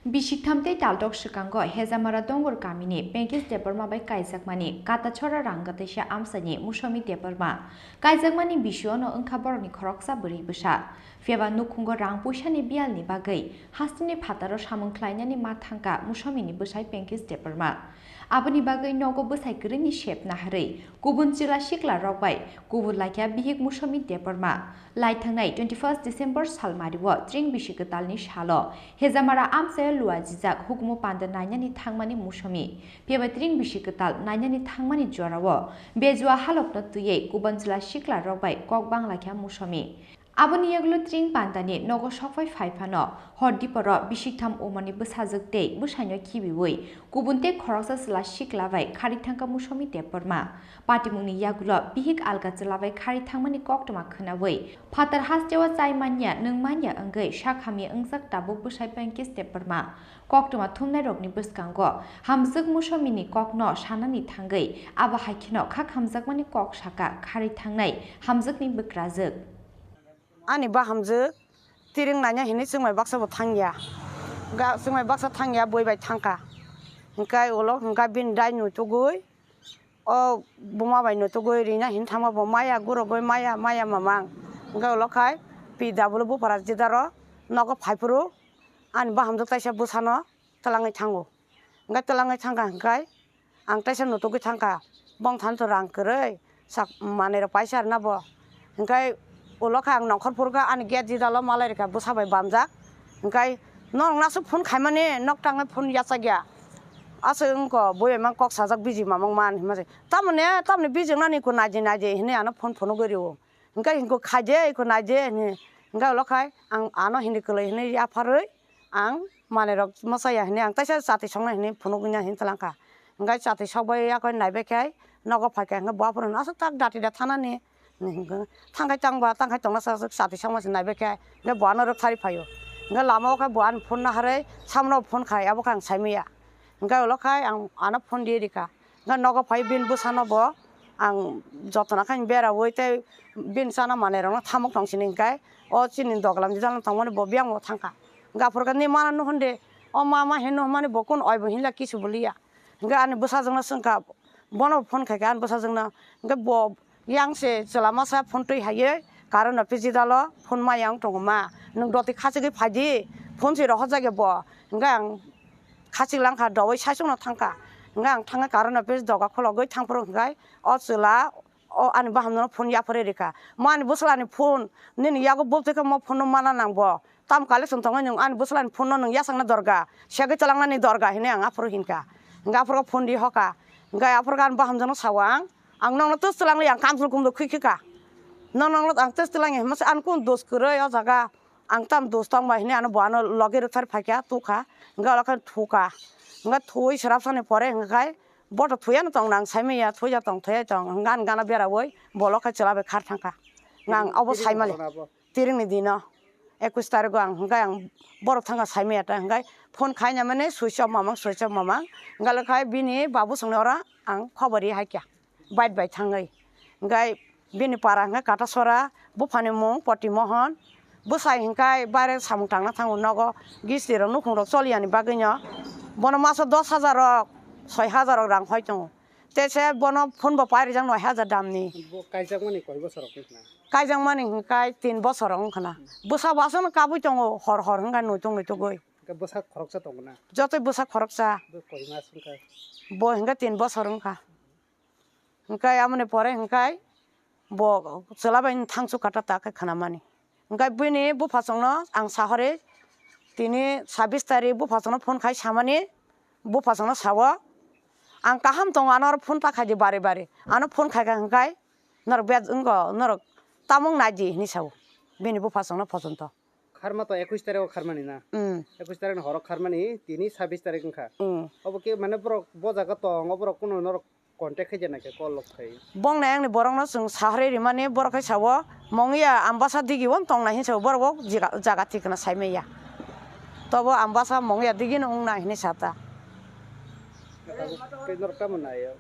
Bisiktham tei taltok swkango Hejamara Dongor kamini Penkis Debbarma bai kaijakmani Katachora Ranggateisa amchaini Musomi Debbarma. Kaijakmani bisiono wngkha borokni khoroksa bwrwi bwsa. Phiyaba nukhungo rang puisani biyalni bagwi hasteni phataro samung khlainani ma thangkha Musomini bwsai Penkis Debbarma. Aboni bagwi nogo bwsai kwrwini sep naharwi kubun chwla sikla rok bai kubun laikha bihik Musomi Debbarma. Lai thangnai twenty first December salmario tring bisi kwtalni salo Hejamara amchaio luajijak hukumu panda nainani thangmani Musomi. Phiyaba tring bisi kwtal nainani thangmani jorao bejua halokno twiwi kubun chwla sikla rok bai kok bang laikha Musomi. Aboni yagulo tring pandani nogo sokphai phai phano hor diporo bisiktham umorni bwsajwk tei bwsaino khibiwi kubun tei khoroksa chwla sikla bai khari thangkha Musomi Debbarma. Patimungni yagulo bihik alga chwla bai khari thangmani koktwma khwnawi phatar hasteo chai manya nwng manya wngwi sak hamya wngjak tabuk bwsai Penkis Debbarma. Koktwma thumnairokni bwskango hamjwk Musomini kokno sanani thangwi abo hai kheno kha khamjakmani kok saka khari thangnai hamjwkni bwkrajwk. Ani bahamjwk tiring naina hinwi chwngmai baksa bo thangya. Ga-, chwngmai baksa thangya, bui bai thangkha. Hwnkhe ulo hwnkha bini dai nutugwi, o buma bai nutugwi rina hin thangma bo maya gurogwi maya, maya mamang. Hwnkhe ulo khai P W buphara jidaro nogo phaiphuru ani bahamjwk taisa bwsano twlangwi thango. Hwnkhe twlangwi thangkha hwnkhe ang teisa nutugwi thangkha, bongthano to rang kwrwi sak manwirok paisa rwna bo. Hwnkhe ulo khe ang nongkhor phurkha, ani gate jidalo malai rwkha bwsa bai bamjak. Hwnkhe norokno aswk phone khaimani nok tangwi phone yachakya. Aswk wngkha bui bai mang kok sajak biji mamang man hinmase. Tamoni, tamoni biji wngnani kho naidi naidi hinwi ano phone phunugwi rwo. Hwnkhe hinko khaide, iko naide hinwi. Hwnkhe ulo khai ang ano hindi kwlwi hinwi yapharwi ang manwirok mwchaya hinwi ang teisa chati sokna hinwi phunukya hinwi twlangkha. Hwnkhe chati sokbai yakhe naibaikhe nogo phaikha hwnkhe bo aphuru hino aswk tak dati da thanani hinwi hwnkhe thangkhai tangba tangkhai tongna sa chati sokma se naibaikhe hwnkhe bo ano rwktharwi phaio. Hwnkhe lama o khe bo ani phone naharwi samono phone khai abo khe ang saimanya. Hwnkhe ulo khai ang ano phone di rikha. Hwnkhe nogo phai bini bwsano bo ang jotona khe beraui tei bini chana manwirokno thamuk tong sini hwnkhe o chini doglam jidalno tongmani bo biyang bo thangkha. Hwnkhe aphuru khe nini mano nuhun de, o ma ma hinwi nuhumani bo kunu oi bo hinla kisu bo liya. Hwnkhe ani bwsajwkno swngkha, bono phone khaikha ani bwsajwkno. Hwnkhe bo yang se chwla masa phone twi haiwi current office jidalo phone maya wng tongo ma. Nwng doti khachigwi phaidi, phone se rohorjakya bo. Hwnkhe ang khachik langkha, dowai saichungno thangkha. Hwnkhe ang thangwi current office doga khologwi thangphuru hwnkhe o chwla o ani bahamno phone yapharwi rikha. Ma ani bwswlani phone, nini yago bubtwi khe mo phone no mana nang bo. Tam collection tongo nwng ani bwswlani phone no nwng yachakna dorga, segwi twlangnani dorga hinwi ang aphuru hinkha. Hwnkhe aphuru phone ri hoka. Hwnkhe aphuru ani bahamjakno sao ang, ang nokno twis twlangli ang kamchwlwi kumdo khwi khika. Nokno ang twis twlangya hinmasa ani kunu dos kwrwi o jaga. Ang tam dos tong bai hinwi ano bo ano logi rwkthar phaikha tukha, hwnkhe olo khe thuka, hwnkhe thuwi swrapsani pore hwnkhe boto thuyano tong nang saimanya thuya tong thuyai tong hwnkhe ani gana beraui bolo khe chwla bai khar thangkha. Hwnkhe ang obo saimali tiringni dino ekwis tarigo ang hwnkhe ang borok thangkha saimanya ta hwnkhe phone khaina mani switch off mamang switch off mamang hwnkhe olo khe bini babu songni oro ang khobor ri haikha. Bike bai thangwi. Hwnkhe bini para hwnkhe Katasora, buphani mung Poti Mohon. Bwsai hwnkhe baire samung tangna thango nogo, gisti rok nukhung rok choliya ni bagwi no. Bono maso dos hajar rok, soi hajar rok rang hoi tongo. Tei se bono phone bo pai rijak noi hajar dam ni. Bo kaijakmani koi bosor rok wngkha na? Kaijakmani hwnkhe tin bosor rok wngkha na. Bwsa bo aswk no kabui tongo hor hor hwnkhe nuituk nuitugwi. Hwnkhe bwsa khoroksa tongo na? Jotoi bwsa khoroksa. Bo koi mas wngkha? Bo hwnkhe tin bosor wngkha. Hwnkhe aboni pore hwnkhe bo chwla bai thangsu kata ta khe khwnamani. Hwnkhe bini buphasongno ang sahori tini sabis tarik buphasongno phone khai samani, buphasongno sao, "Ang kaham tongo, ano oro phone ta khaidi bari bari." Ano phone khaikha hwnkhe, "Norok bej wngkho, norok tamung naidi," hinwi sao bini buphasongno pochonto. Kharma to ekwis tarikh o kharmani na? Mm. Ekwis tarikh ni horo kharmani, tini sabis tarikh wngkha. Mm. Obo khe mane borok bo jaga tong, o borok kunu norok Contact khe jana khe call lok khai. Bong nai angni borok no chwng sahari rimani borok khai sao, mongya Ambasa digi o tong nai hinwi sao, borok o jaga, jaga thikna sai manya. Tobo Ambasa mongya digi no wng nai hinwi sa ta. Tei norok tamo naio?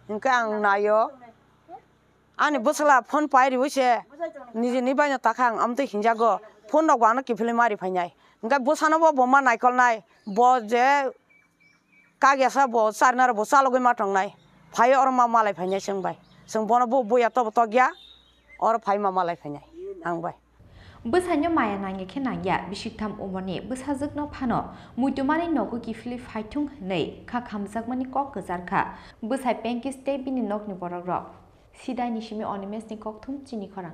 Hinkhe ang naio. Ani bwsala phone pai riwi se nijini baino takha ang amtwi hinjago. Phone rok bo ano kiphilwi ma ri phainai. Hinkhe bwsano bo bo ma naikolnai. Bo je kagesa bo charnaro bo chalogwi ma tongnai. Phai oro ma malai phainai chwng bai. Chwng bono bo buya tobo tokya. Oro phai ma malai phainai ang bai. Bwsaino maya nangya khe nangya, bisiktham umorni bwsajwkno phano muitumani nogo kiphilwi phaithung hwnwi kha khamjakmani kok kwchar kha bwsai Penkis tei bini nokni borokrok. Sidaini simi Onimesni kokthum chini khorang.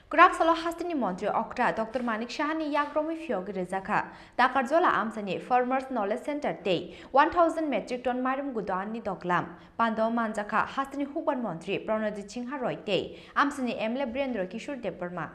Kwrak salo hasteni montri okra Doctor Manik Sahani yak romwi phiyogwi rwjakha. Takarjola amchaini Farmers Knowledge Center tei one thousand metric ton mairum gudoanni doglam. Pandao manjakha hasteni hukbar montri Pranajit Singha Roy tei amchaini M L A Birendra Kishore Debbarma.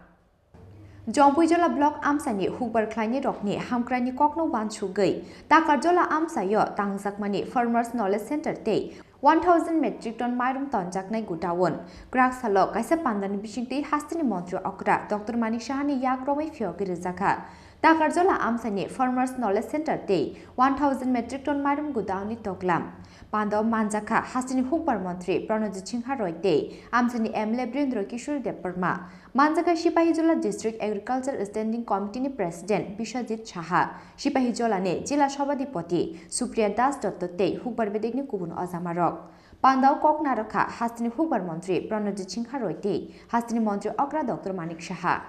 Jompuijola block amchaini hukbar khlainai rokni hamkraini kokno wansugwi Takarjola amchaio tangjakmani Farmers Knowledge Center tei one thousand metric ton mairum tonjaknai godown. Kwrak salo kaisa pandani bisingtwi hasteni montri okra Doctor Manik Sahani yak romwi phiyogwi rwjakha. Takarjola amchaini Farmers Knowledge Center tei one thousand metric ton mairum godown ni toklam. Pandao manjakha hasteni hukbar montri Pranajit Singha Roy tei amchaini M L A Birendra Kishore Debbarma. Manjakha Sipahijola District Agriculture Standing Committee ni President Biswajit Saha, Sipahijola ni Jila Sabhadipoti Supriya Das Dotto tei hukbar bedekni kubun ojamarok. Pandao kok narwkha hasteni hukbar montri Pranajit Singha Roy tei hasteni montri okra Doctor Manik Saha.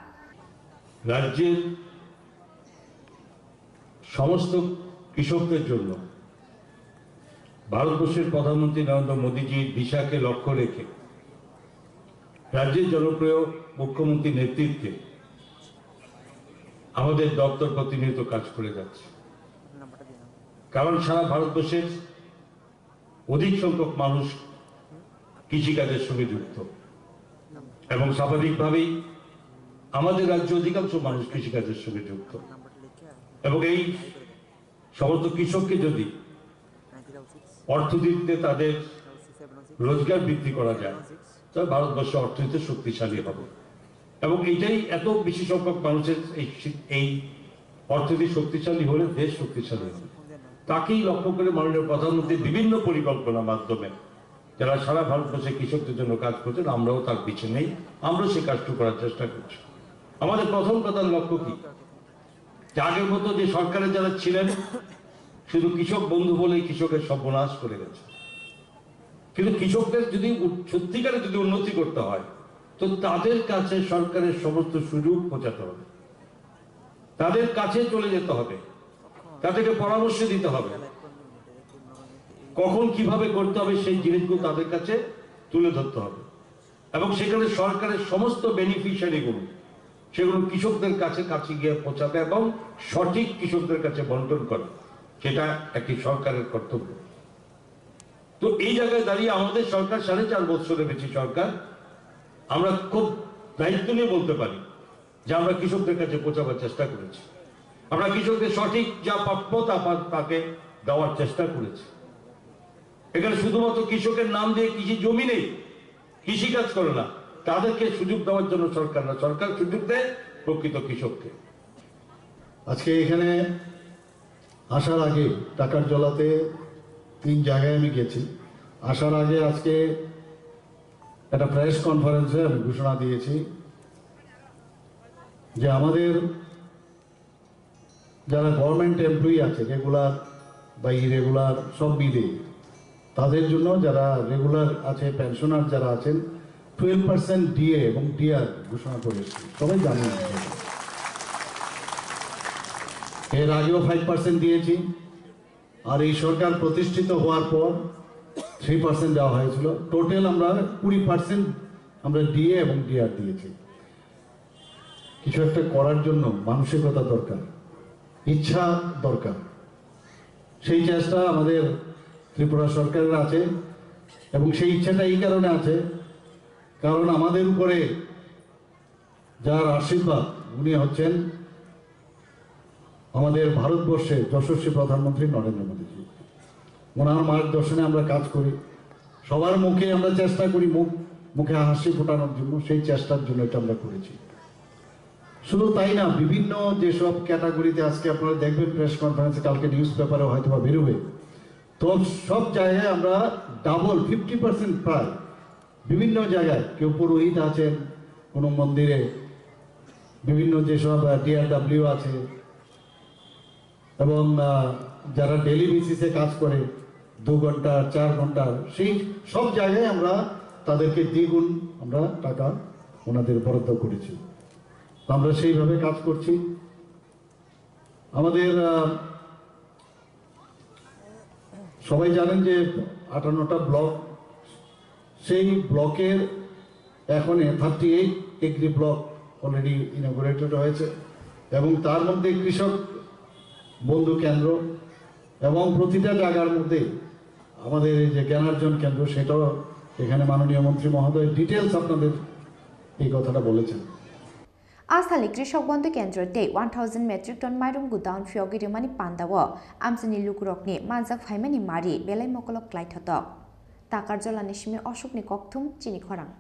রাজ্যের সমস্ত কৃষকদের জন্য ভারতবর্ষের প্রধানমন্ত্রী নরেন্দ্র মোদীজির দিশাকে লক্ষ্য রেখে রাজ্যের জনপ্রিয় মুখ্যমন্ত্রীর নেতৃত্বে আমাদের দপ্তর প্রতিনিয়ত কাজ করে যাচ্ছে। কারণ সারা ভারতবর্ষের অধিক সংখ্যক মানুষ কৃষিকাজের সঙ্গে যুক্ত এবং স্বাভাবিকভাবেই আমাদের রাজ্যে অধিকাংশ মানুষ কৃষিকাজের সঙ্গে যুক্ত এবং এই সমস্ত কৃষককে যদি অর্থনীতিতে তাদের রোজগার বৃদ্ধি করা যায়, তবে ভারতবর্ষ অর্থনীতি শক্তিশালী হবে। এবং এটাই, এত বেশি সংখ্যক মানুষের এই শি-, এই অর্থনীতি শক্তিশালী হলে দেশ শক্তিশালী হবে। তাকেই লক্ষ্য করে মাননীয় প্রধানমন্ত্রী বিভিন্ন পরিকল্পনার মাধ্যমে যারা সারা ভারতবর্ষে কৃষকদের জন্য কাজ করছেন, আমরাও তার পিছনে নেই, আমরাও সে কাজটি করার চেষ্টা করছি। আমাদের প্রথম প্রধান লক্ষ্য কি? যে আগের মতো যে সরকারে যারা ছিলেন, শুধু কৃষক বন্ধু বলেই কৃষকের সর্বনাশ করে গেছে। কিন্তু কৃষকদের যদি উ-, সত্যিকারে যদি উন্নতি করতে হয়, তো তাদের কাছে সরকারের সমস্ত সুযোগ পৌঁছাতে হবে, তাদের কাছে চলে যেতে হবে, তাদেরকে পরামর্শ দিতে হবে, কখন কিভাবে করতে হবে সেই জিনিসগুলো তাদের কাছে তুলে ধরতে হবে। এবং সেখানে সরকারের সমস্ত বেনিফিশিয়ারিগুলো সেগুলো কৃষকদের কাছে, কাছে গিয়ে পৌঁছাতে এবং সঠিক কৃষকদের কাছে বন্টন করা, সেটা একটি সরকারের কর্তব্য। তো এই জায়গায় দাঁড়িয়ে আমাদের সরকার, সাড়ে চার বছরের বেশি সরকার, আমরা খুব দায়িত্ব নিয়ে বলতে পারি যে আমরা কৃষকদের কাছে পৌঁছাবার চেষ্টা করেছি। আমরা কৃষকদের সঠিক যা প্রাপ্য তা পা-, তাকে দেওয়ার চেষ্টা করেছি। এখানে শুধুমাত্র কৃষকের নাম দিয়ে কৃষি জমি নেই, কৃষি কাজ করে না, তাদেরকে সুযোগ দেওয়ার জন্য সরকার না, সরকার সুযোগ দেয় প্রকৃত কৃষককে। আজকে এখানে আসার আগে টাকার জলাতে তিন জায়গায় আমি গেছি। আসার আগে আজকে একটা প্রেস কনফারেন্সে আমি ঘোষণা দিয়েছি যে আমাদের যারা গভর্নমেন্ট এমপ্লয়ি আছে, রেগুলার বা ইরেগুলার সব মিলে, তাদের জন্য যারা রেগুলার আছে, পেনশনার যারা আছেন, টুয়েলভ পার্সেন্ট ডিএ এবং ডিআর ঘোষণা করেছি, সবাই জানেন। এর আগেও ফাইভ পার্সেন্ট দিয়েছি, আর এই সরকার প্রতিষ্ঠিত হওয়ার পর থ্রি পার্সেন্ট দেওয়া হয়েছিল। টোটাল আমরা কুড়ি পার্সেন্ট আমরা ডিএ এবং ডিআর দিয়েছি। কিছু একটা করার জন্য মানসিকতা দরকার, ইচ্ছা দরকার। সেই চেষ্টা আমাদের ত্রিপুরা সরকারের আছে এবং সেই ইচ্ছাটা এই কারণে আছে, কারণ আমাদের উপরে যার আশীর্বাদ, উনি হচ্ছেন আমাদের ভারতবর্ষে যশস্বী প্রধানমন্ত্রী নরেন্দ্র মোদীজি, ওনার মার্গদর্শনে আমরা কাজ করি। সবার মুখে আমরা চেষ্টা করি মুখ, মুখে হাসি ফোটানোর জন্য, সেই চেষ্টার জন্য এটা আমরা করেছি। শুধু তাই না, বিভিন্ন যেসব ক্যাটাগরিতে আজকে আপনারা দেখবেন প্রেস কনফারেন্সে, কালকে নিউজ পেপারে হয়তো বা বেরোবে, তো সব জায়গায় আমরা ডাবল, ফিফটি পার্সেন্ট প্রায় বিভিন্ন জায়গায়, কেউ পুরোহিত আছেন কোনো মন্দিরে, বিভিন্ন যেসব, আহ, ডিআরডব্লিউ আছে, এবং, আহ, যারা ডেইলি বেসিসে কাজ করে দু ঘন্টা, চার ঘন্টা, সেই সব জায়গায় আমরা তাদেরকে দ্বিগুণ আমরা টাকা ওনাদের বরাদ্দ করেছি। তো আমরা সেইভাবে কাজ করছি। আমাদের, আহ, সবাই জানেন যে আটান্নটা ব্লক, সেই ব্লকের এখন thirty eight agri block already inaugurated হয়েছে এবং তার মধ্যে কৃষক বন্ধু কেন্দ্র এবং প্রতিটা জায়গার মধ্যে আমাদের এই যে জ্ঞানার্জন কেন্দ্র, সেটাও এখানে মাননীয় মন্ত্রী মহোদয় ডিটেলস আপনাদের এই কথাটা বলেছেন। A salni Krishok Bondhu Kendro tei one thousand metric ton mairum godown phiyogwi rwmani pandao amchaini lukurokni manjak phaimani mari belai mokolok klaithotok. Takar Jolani simi Ashokni kokthum chini khorang.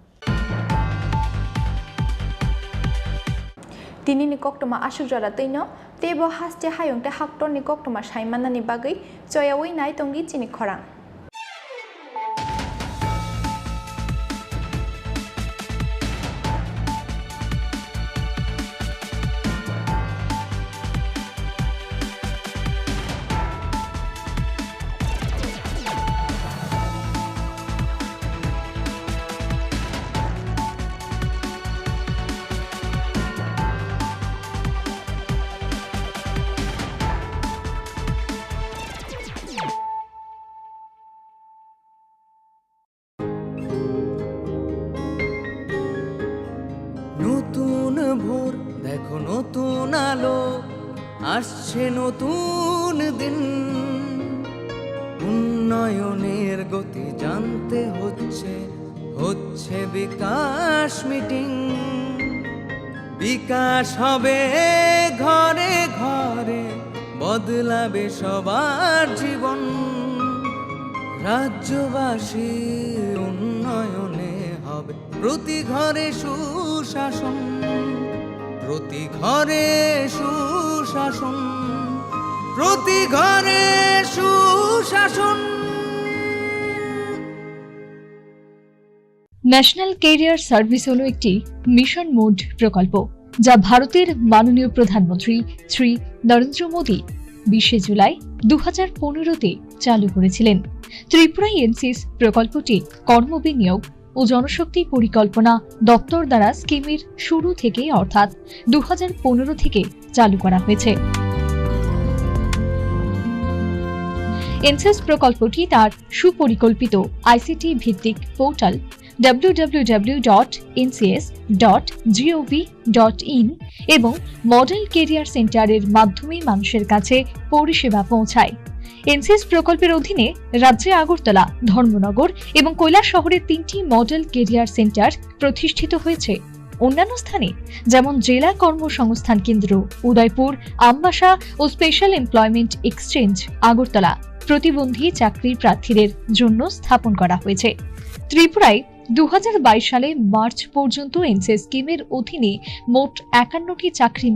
Tinini koktwma aswk jora twino, teibo haste hayung tei haktorni koktwma saimanani bagwi choyaui nai tongdi chini khorang. নতুন ভোর, দেখো নতুন আলো, আসছে নতুন দিন। উন্নয়নের গতি জানতে হচ্ছে, হচ্ছে বিকাশ মিটিং। বিকাশ হবে ঘরে ঘরে, বদলাবে সবার জীবন। রাজ্যবাসী উন্নয়নে হবে প্রতি ঘরে সুশাসন, প্রতি ঘরে সুশাসন, প্রতি ঘরে সুশাসন। ন্যাশনাল ক্যারিয়ার সার্ভিস হলো একটি মিশন মোড প্রকল্প, যা ভারতের মাননীয় প্রধানমন্ত্রী শ্রী নরেন্দ্র মোদী বিশে জুলাই দু হাজার পনেরোতে চালু করেছিলেন। ত্রিপুরায় এনসিএস প্রকল্পটি কর্মবিনিয়োগ ও জনশক্তি পরিকল্পনা দপ্তর দ্বারা স্কিমের শুরু থেকে, অর্থাৎ দু হাজার পনেরো থেকে চালু করা হয়েছে। এনসিএস প্রকল্পটি তার সুপরিকল্পিত আইসিটি ভিত্তিক portal W W W dot NCS dot G O V dot in এবং মডেল ক্যারিয়ার সেন্টারের মাধ্যমে মানুষের কাছে পরিষেবা পৌঁছায়। এনসিএস প্রকল্পের অধীনে রাজ্যে আগরতলা, ধর্মনগর এবং কৈলাসহরে তিনটি মডেল ক্যারিয়ার সেন্টার প্রতিষ্ঠিত হয়েছে। অন্যান্য স্থানে যেমন জেলা কর্মসংস্থান কেন্দ্র উদয়পুর, আমবাসা ও স্পেশাল এমপ্লয়মেন্ট এক্সচেঞ্জ আগরতলা প্রতিবন্ধী চাকরি প্রার্থীদের জন্য স্থাপন করা হয়েছে। ত্রিপুরায় দু হাজার বাইশ সালে মার্চ পর্যন্ত এনসিএস স্কিমের অধীনে মোট একান্নটি চাকরি